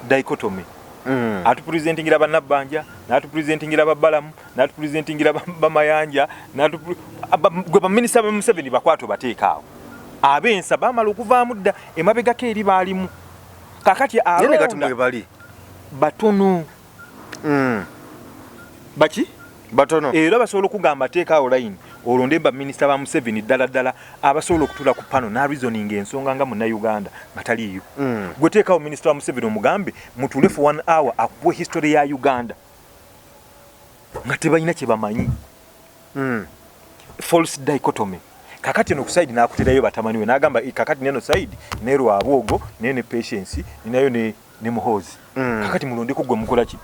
dichotomy. Atupresentingira bannabbanja, n'atupresentingira babalamu, n'atupresentingira bamayanja, gwe baminisita ba Museveni bakwata obateeka awo. Ab'ensa baamala okuvaamu dda, emabegako eri baalimu. Kakati Naye ne kati alonda mwebali batono. Baki? Batono. Era basobola okugamba teeka awo line olonde baminisita ba Museveni ddala ddala abasobola okutuula ku pano n'areasoninga ensonga nga munnayuganda nga taliiyo. Gwe teekawo minisita wa Museveni omugambe mutuule for 1 hour akuwe history ya Uganda nga tebalina kye bamanyi. False dichotomy. Kakati eno ku side n'akuterayo batamani we n'agamba kakati neno side ne Rwabwogo ne ne Patience ninayo ne Muhoozi. Kakati mulondeko gwe mukola ki?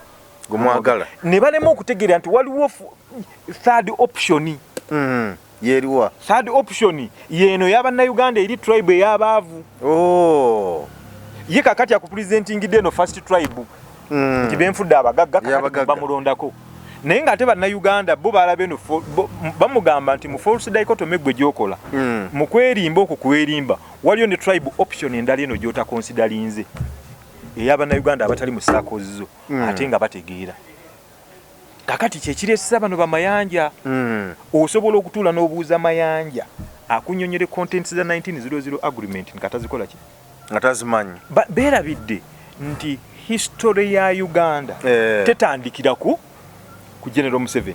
Gwe mwagala. Ne balema okutegeera nti waliwo third option. Yeriwa. Third option yeno y'abannayuganda eri tribe ey'abaavu. Oh. Ye kakati akupresentingidde eno first tribe. Nti benfudde abagagga, kakati Y'abagagga. bamulondako. Naye ng'ate bannayuganda bo balaba eno bamugamba nti mu false dichotomy gwe gy'okola. Mu kwerimba okwo kwerimba waliyo ne tribe option endala eno gy'otakonsidalinze ey'abannayuganda abatali mu circles zo. Ate nga bategeera. Kakati kye kireesesa bano bamayanja. Osobola okutuula n'obuuza Mayanja akunnyonnyole contents za 1900 agreement nga tazikola ki? Nga tazimanyi. Beerabidde nti history ya Uganda tetandikira ku General Museveni.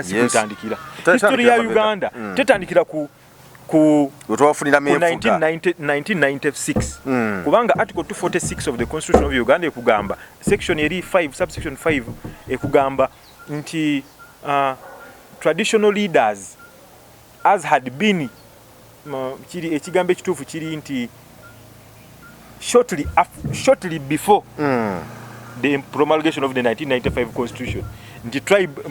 Si kwetandikira. Tetandikira History ya mabega. Uganda tetandikira ku Lwe twafunira ku meefuga. 1996. Kubanga article 246 of the Constitution of Uganda ekugamba section eri 5 subsection 5 ekugamba nti traditional leaders as had been kiri ekigambo ekituufu kiri nti shortly before the promulgation of the 1995 constitution nti tribe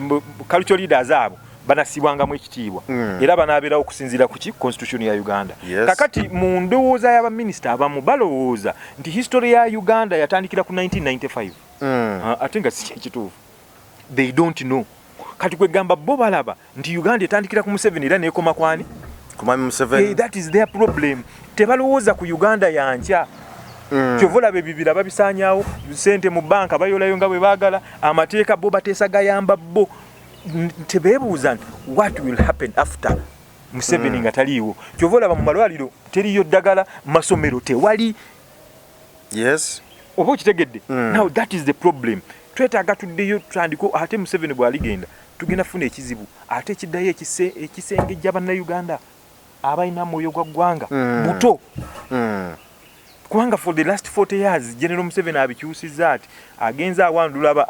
cultural leaders abo banasibwangamu ekitiibwa. Era banaabeerawo okusinziira ku ki constitution ya Uganda. Kakati mu ndowooza y'abaminisita abamu balowooza nti history ya Uganda yatandikira ku 1995. Ate nga si kituufu. They don't know. Kati kwegamba bo balaba nti Uganda etandikira ku Museveni era neekoma kwani? Ku Mwami Museveni. Hey, that is their problem. Tebalowooza ku Uganda yankya. Kyova olaba ebibira babisaanyaawo, ssente mu banka bayolayo nga bwe baagala, amateeka bo bateesa gayamba bo. Tebeebuuza nti what will happen after Museveni nga taliiwo. Kyova olaba mu malwaliro teriyo ddagala, masomero tewali. Oba okitegedde? Now that is the problem. Twetaaga tuddeyo tutandike ate Museveni bw'aligenda tugenda kufuna ekizibu ate ekiddayo ekisengejja bannayuganda abalina mwoyo gwa ggwanga buto. Kubanga for the last 40 years General Museveni abikyusizza ati agenze awandula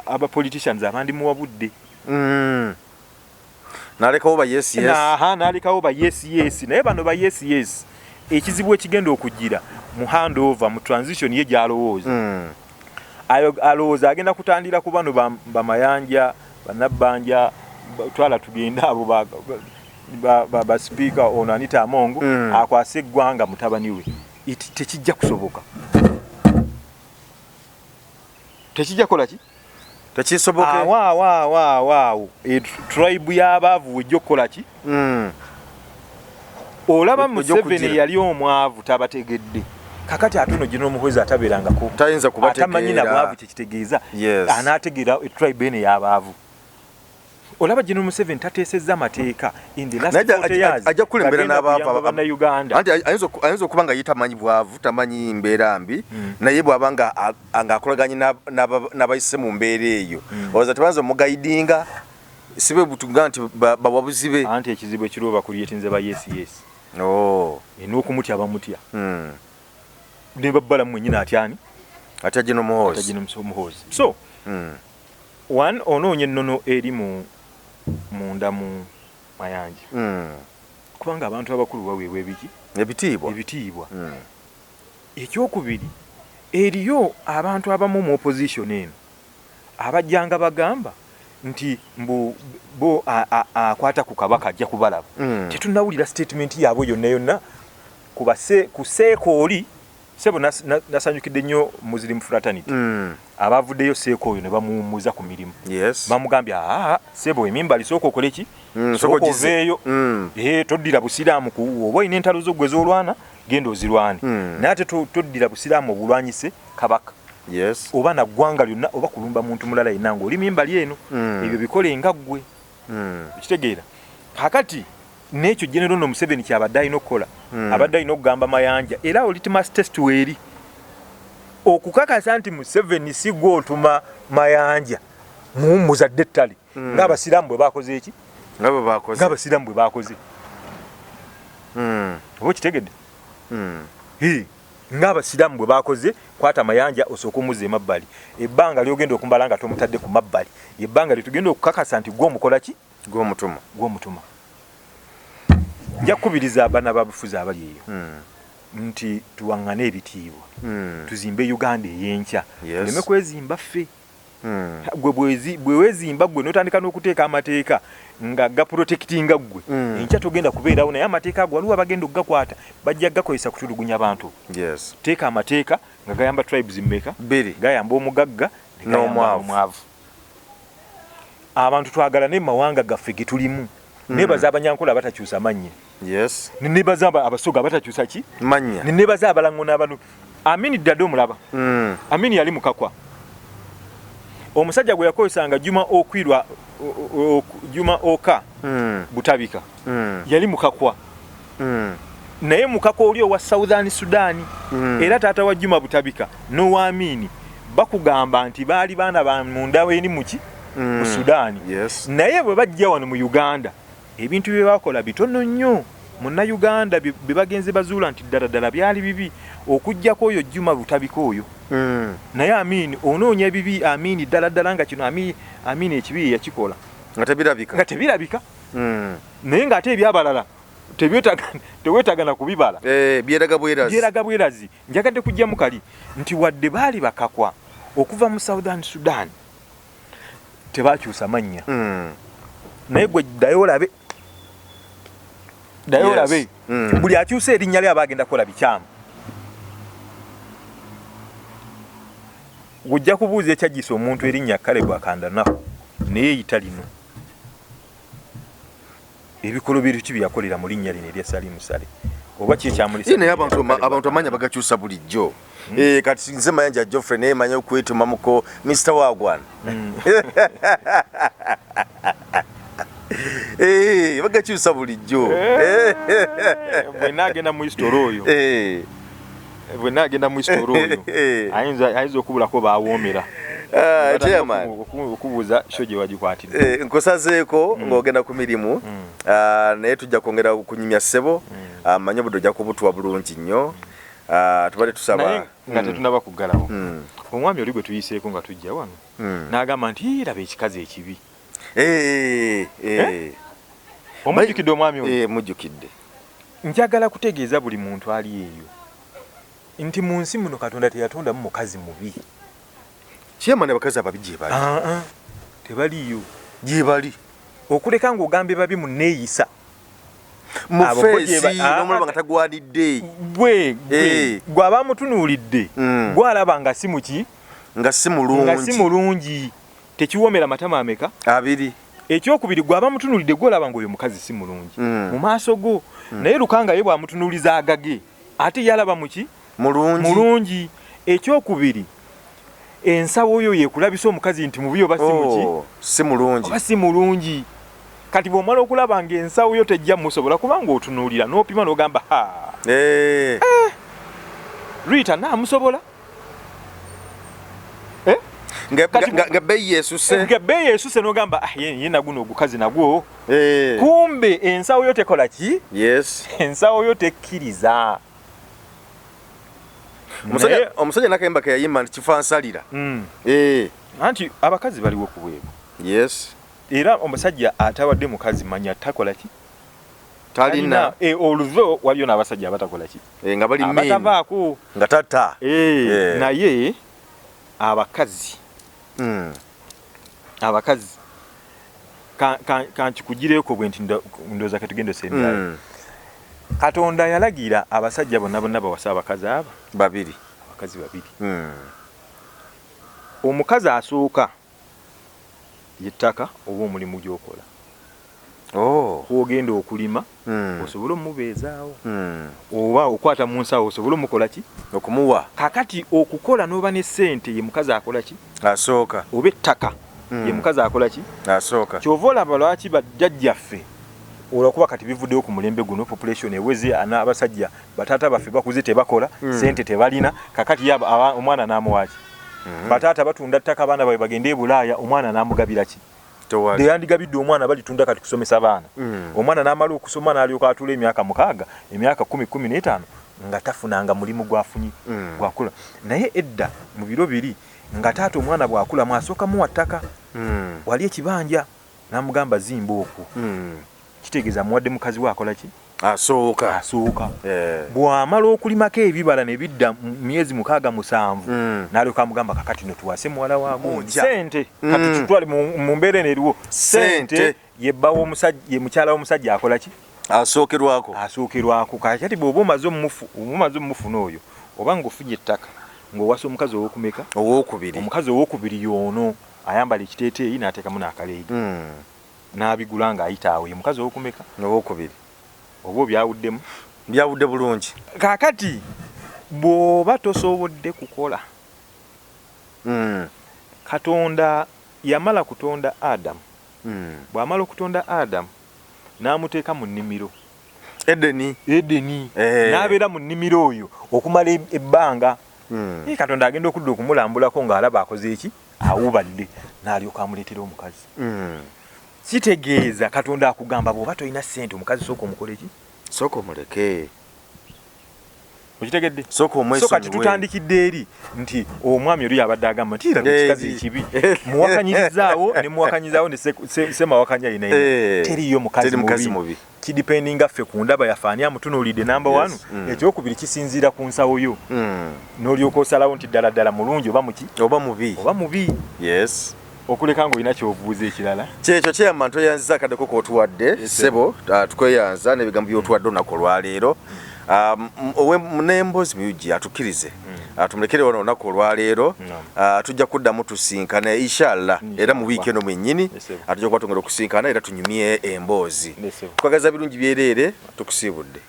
aba politicians abandi muwabudde. Nalekawo ba yes yes. Aha, nalekawo ba yes yes. Naye bano ba yes yes. Ekizibu ekigenda okujjira mu handover mu transition ye gy'alowooza. Ayo alowooza agenda kutandira ku bano bamayanja, bannabbanja, twala tugende abo ba speaker ono Anita Among akwase eggwanga mutabani we. Tekijja kusoboka. Tekijja kola ki? Tekisoboke. Awa, awa, awa, awa, awo. Tribe y'abaavu wejja okukola ki? Olaba Wejja Museveni okugira. yali omwavu tabategedde. Kakati ate ono General Muhoozi atabeerangako. Tayinza kubategeera. Atamanyi na bwavu kye kitegeeza. Anaategeera tribe eno ey'abaavu. Olaba General Museveni tateesezza amateeka in the last Naye 40 years. ajja kukulembera Agenda n'abaavu kuyamba bannayuganda. Anti ayinza okuba nga ye tamanyi bwavu, tamanyi mbeera mbi, naye bw'aba ng'akolaganye n'abayise mu mbeera eyo. Olowooza tebayinza omugayidinga, si bwe butuga nti bawabuzi be. Anti ekizibu ekiriwo bakulyetinze ba yes yes. Oh. N'okumutya bamutya. Ne babbala mwennyini atyani? Atya General Muhoozi. Atya General Muhoozi. So, one, onoonya ennono eri munda mu Mayanja. Kubanga abantu abakulu baweebwa ebiki? Ebitiibwa. Ebitiibwa. Ekyokubiri, eriyo abantu abamu mu opposition eno abajjanga bagamba nti mbu bo akwata ku kabaka ajja kubalaba. Tetunnawulira statement yaabwe yonna yonna ku seeka oli Sebo, nasanyukidde nnyo Muslim Fraternity abavuddeyo seeko oyo ne bamuwummuza ku mirimu. Bamugambye, aa, sebo, emimbali sooka okole ki? Sooka Sooka ogize. oveeyo. Toddira busiraamu ku oba olina entalo zo gwe z'olwana, genda ozirwane, naye ate toddira busiraamu obulwanyise kabaka oba naggwanga lyonna oba kulumba muntu mulala yenna ng'oli mimbali eno. Ebyo bikole nga ggwe. Okitegeera? Kakati n'ekyo General no Museveni kyabadde alina okukola, abadde alina okugamba Mayanja, era o litmus test weeri okukakasa nti Museveni si gwe otuma Mayanja, muwummuzadde ettale ng'abasiraamu bwe bakoze eki? Nga bwe bakoze. Ng'abasiraamu bwe bakoze. Oba okitegedde? Hii, ng'abasiraamu bwe bakoze. Kwata Mayanja osooke omuzza emabbali. Ebbanga lyogenda okumbala nga tomutadde ku mabbali, ebbanga lyetugenda okukakasa nti gwe omukola ki? Gw'omutuma. Gw'omutuma. Nja kukubiriza abaana babufuzi abali eyo nti tuwaŋŋane ebitiibwa, tuzimbe Uganda ey'enkya, tuleme kwezimba ffe. Gwe bwe weezimba gwe n'otandika n'okuteeka amateeka nga gaprotectinga ggwe, enkya togenda kubeerawo, naye amateeka ago waliwo abagenda okugakwata, bajja gakozesa kutulugunya bantu. Teeka amateeka nga gayamba tribes mmeka? Bbiri. Gayamba omugagga ne gayamba N'omwavu. omwavu. Abantu twagala ne mawanga gaffe ge tulimu. Nebaza Abanyankola abatakyusa mannya. Nebaza Abasoga abatakyusa ki? Mannya. Nebaza Abalango n'abanu. Amini Ddade omulaba. Amini yali mukakwa. Omusajja gwe yakozesanga Juma Okwirwa, Juma Oka Butabika, yali mukakwa. Naye mukakwa oli owa Southern Sudan. Era taata wa Juma Butabika n'owa Amini bakugamba nti baali baana ba munda eri muki? Mu Sudan. Naye bwe bajja wano mu Uganda, ebintu bye bakola bitono nnyo Munnayuganda bye bagenze bazuula nti ddala ddala byali bibi, okuggyako oyo Juma Butabika oyo. Naye Amini onoonya ebibi Amini ddala ddala nga kino Amini ekibi ye yakikola nga tebirabika, nga tebirabika. Naye ng'ate ebyabalala teweetaaga na kubibala. Byeraga bwerazi. Byeraga bwerazi. Njagadde kujjamu kali nti wadde baali bakakwa okuva mu Southern Sudan, tebakyusa mannya. Naye gwe ddayo olabe, ddayo olabe. Buli akyusa erinnya lye aba agenda kukola bikyamu. Ojja kubuuza ekyajjisa omuntu erinnya kale gwakandanaku, naye eyita lino ebikolobero ki byeyakolera mu linnya lino erya Salimu Sale, oba ki ekyamulisa? Naye abantu amanya bagakyusa bulijjo. Kati nze Mayanja Geoffrey, naye manyi okwetumamuko Mr Wagwan. Bagakyusa bulijjo. Bwe agenda mu history oyo, bwe naagenda mu history oyo, ayinza okubulako bawoomera. Chairman. Okubuuza sho gye wagikwatidde. Nkusazeeko ng'ogenda ku mirimu. Ah, naye tujja kwongera kunyumya ssebo. Ah, manye obudde ojja kubutuwa bulungi nnyo. Ah, tubadde tusaba Naye nga tetunaba kuggalawo, omwami oli gwe tuyiseeko nga tujja wano n'agamba nti, "Ii, laba ekikazi ekibi." Omujjukidde omwami oyo? Mujjukidde. Njagala kutegeeza buli muntu ali eyo nti mu nsi muno Katonda teyatondamu mukazi mubi. Chairman, abakazi ababi gye bali. Ah, ah, tebaliiyo. Gye bali. Okuleka ng'ogambye babi mu neeyisa. Mu Abo bo face n'omulaba nga tagwanidde. Gwe gwe abamutunuulidde, gwalaba nga si muki? Nga si mulungi. Nga si mulungi. Tekiwoomera matama ameka? Abiri. Ekyokubiri, gwe abamutunuulidde gwolaba ng'oyo mukazi si mulungi mu maaso go, naye Lukanga ye bw'amutunuuliza agage ate yalaba muki? Mulungi. Mulungi. Ekyokubiri, ensawo yo yekulabisa omukazi nti mubi oba si muki? Oh, si mulungi. Oba si mulungi. Kati bw'omala okulaba ng'ensawo yo tejja musobola, kubanga otunuulira n'opima n'ogamba, ha, Rita naamusobola. Nga bbeeyi yeesuse. Nga bbeeyi yeesuse n'ogamba, ah, ye naguno ogukazi nagwo. Kumbe ensawo yo tekola ki? Ensawo yo tekkiriza. Omusajja nakayimba ke yayimba nti kifansalira. Anti abakazi baliwo ku bweru. Era omusajja atawadde mukazi manya takola ki? Talina. Oluzo waliyo n'abasajja abatakola ki? Nga bali mean. Abatavaako. Nga tata. Naye abakazi, abakazi kankikugireeko bwe nti ndowooza ketugenda osembyayo. Katonda yalagira abasajja bonna bonna bawase abakazi aba babiri, abakazi babiri. Omukazi asooka yettaka oba omulimu gyokola. Oh. Kwogenda okulima osobole omubeezaawo oba okwata mu nsawo osobole omukola ki, okumuwa. Kakati okukola n'oba ne ssente ye mukazi akola ki, asooka, oba ettaka ye mukazi akola ki, asooka. Kyova olaba lwaki bajjajjaffe, olwakuba kati bivuddewo ku mulembe guno, population eweze, abasajja bataata baffe bakuze tebakola, sente tebalina. Kakati omwana n'amuwaki? Bataata batunda ttaka abaana baabwe bagende e Bulaaya, omwana n'amugabira ki? Teyandigabidde omwana, balitunda kati kusomesa baana. Omwana n'amala okusoma n'alyoka atula emyaka 6, emyaka 10, 15 nga tafunanga mulimu gwafunye gwakula. Naye edda mu biro biri nga taata omwana bw'akulamu asooka muwa ttaka, wali ekibanja, n'amugamba zimba okwo. Kitegeeza amuwadde mukazi we akola ki? Asooka. Asooka. Bw'amala okulimako ebibala ne bidda mu myezi 6, 7, n'alyoka amugamba kakati no tuwase muwala wa gundi. Ssente kati tutwale mu mbeera eno eriwo, ssente ye bba w'omusajja, ye mukyala w'omusajja akola ki? Asookerwako. Asookerwako. Kakati bw'oba omaze omufuna oyo, oba ng'ofunye ettaka ng'owasa omukazi ow'okumeka? Ow'okubiri. Omukazi ow'okubiri y'ono ayambala ekiteeteeyi n'ateekamu n'akaleega. N'abigula ng'ayita awo, ye mukazi ow'okumeka? Ow'okubiri. Oba obyawuddemu? Byawudde bulungi. Kaakati bw'oba tosobodde kukola, Katonda yamala kutonda Adamu. Bw'amala okutonda Adamu n'amuteeka mu nnimiro. Edeni. Edeni. N'abeera mu nnimiro oyo okumala ebbanga. Katonda agenda okudda okumulambulako ng'alaba akoze eki? Awubadde, n'alyoka amuleetera omukazi. Kitegeeza Katonda akugamba bw'oba tolina ssente omukazi sooka omukole ki? Sooka omuleke. Okitegedde? Sooka omwesonyiwe. So kati tutandikidde eri nti omwami oli abadde agamba nti laba ekikazi ekibi, muwakanyirizaawo ne muwakanyizaawo ne semawakanya yina yina. Teriiyo mukazi mubi. Kidipendinga ffe ku ndaba yaffe ani amutunuulidde namba 1. Ekyokubiri kisinziira ku nsawo yo. N'olyoka osalawo nti ddala ddala mulungi oba muki? Oba mubi. Oba mubi. Yes. Okuleka ng'olina ky'obuuza ekirala. Kyekyo chairman, toyanziza akaddeko k'otuwadde ssebo, tukweyanza n'ebigambo by'otuwadde olunaku olwaleero. N'emboozi muyugi atukkirize tumulekere wano olunaku olwaleero. Tujja kuddamu tusinkane inshallah, era mu wiiki eno mwennyini tujja kuba twongera okusinkana era tunyumye emboozi. Twagaza birungi byereere, tukusiibudde.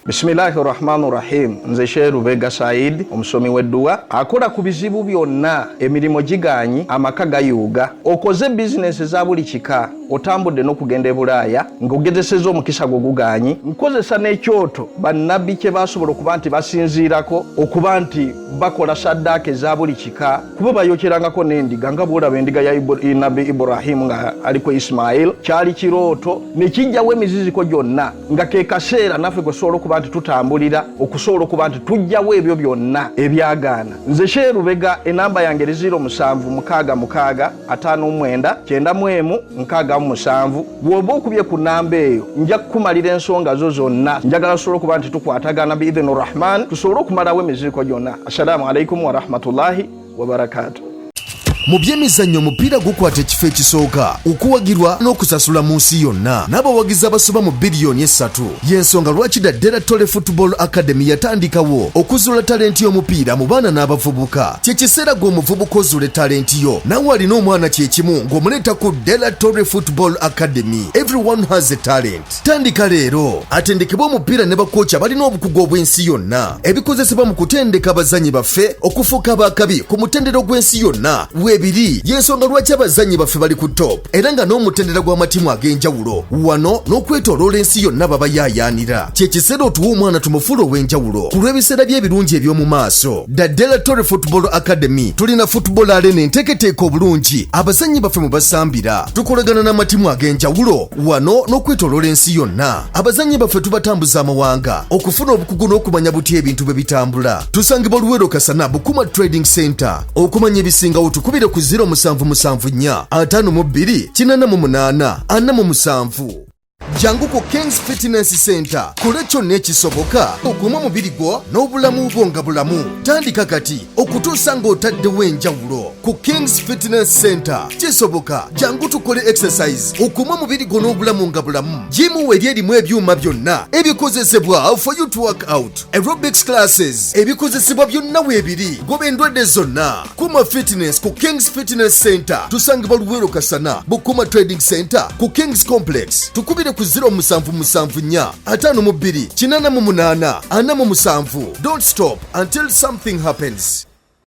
Bismillahi rahmani rahim. Nze Sheikh Lubega Said, omusomi w'edduwa akola ku bizibu byonna, emirimu gigaanyi, amaka gayuuga, okoze bizinesi eza buli kika, otambudde n'okugenda e Bulaaya ng'ogezesezza omukisa gwo gugaanyi. Nkozesa n'ekyoto bannabbi kye baasobola okuba nti basinziirako okuba nti bakola saddaaka eza buli kika, kuba bayokyerangako n'endiga nga bw'olaba endiga ya Nabbi Ibrahimu nga aliko Ismail. Kyali kirooto ne kijjawo emiziziko gyonna, nga ke kaseera naffe kwe tusobola okuba nti tutambulira okusobola okuba nti tujjawo ebyo byonna ebyagaana. Nze Sheikh Lubega, enamba yange eri 0766 59 91 67. Bw'oba okubye ku namba eyo nja kukumalira ensonga zo zonna. Njagala tusobole okuba nti tukwatagana biidhini Rahman, tusobole okumalawo emiziziko gyonna. Assalaamu alaikum warahmatullahi wabarakatuh. Mu by'emizannyo omupiira gukwata ekifo ekisooka okuwagirwa n'okusasula mu nsi yonna n'abawagizi abasoba mu biliyoni 3. Y'ensonga lwaki The Dela Tole Football Academy yatandikawo okuzuula talenti y'omupiira mu baana n'abavubuka. Kye kiseera gwe omuvubuka ozuule talenti yo. Naawe alina omwana kye kimu ng'omuleeta ku Dela Tole Football Academy. Everyone has a talent. Tandika leero. Atendekebwe omupiira ne bakooki abalina obukugu obw'ensi yonna. Ebikozesebwa mu kutendeka abazannyi baffe okufuuka ab'akabi ku mutendera gw'ensi yonna weebiri. Y'ensonga lwaki abazannyi baffe bali ku top era nga n'omutendera gw'amatiimu ag'enjawulo wano n'okwetooloola ensi yonna babayaayaanira. Kye kiseera otuwe omwana tumufuule ow'enjawulo ku lw'ebiseera bye ebirungi eby'omu maaso. The Delatore Football Academy tulina football arena enteeketeeke obulungi abazannyi baffe mwe basambira. Tukolagana n'amatiimu ag'enjawulo wano n'okwetooloola ensi yonna. Abazannyi baffe tubatambuza amawanga okufuna obukugu n'okumanya butya ebintu bwe bitambula. Tusangibwa Luweero Kasana, Bukuma Trading Center. Okumanya ebisingawo tukubire ku 0774 52 88 47. Jangu ku Kings Fitness Center kole kyonna ekisoboka okuuma omubiri gwo n'obulamu bwo nga bulamu. Tandika kati okutuusa ng'otaddewo enjawulo ku Kings Fitness Center. Kisoboka, jangu tukole exercise okuuma omubiri gwo n'obulamu nga bulamu. Jimu weri erimu ebyuma byonna ebikozesebwa for you to work out. Aerobics classes ebikozesebwa byonna weebiri. Goba endwadde zonna. Kuma Fitness ku Kings Fitness Center tusangibwa Luweero Kasana, Bukuma Trading Center ku Kings Complex. Tukubire ku 0774 52 88 47. Don't stop until something happens.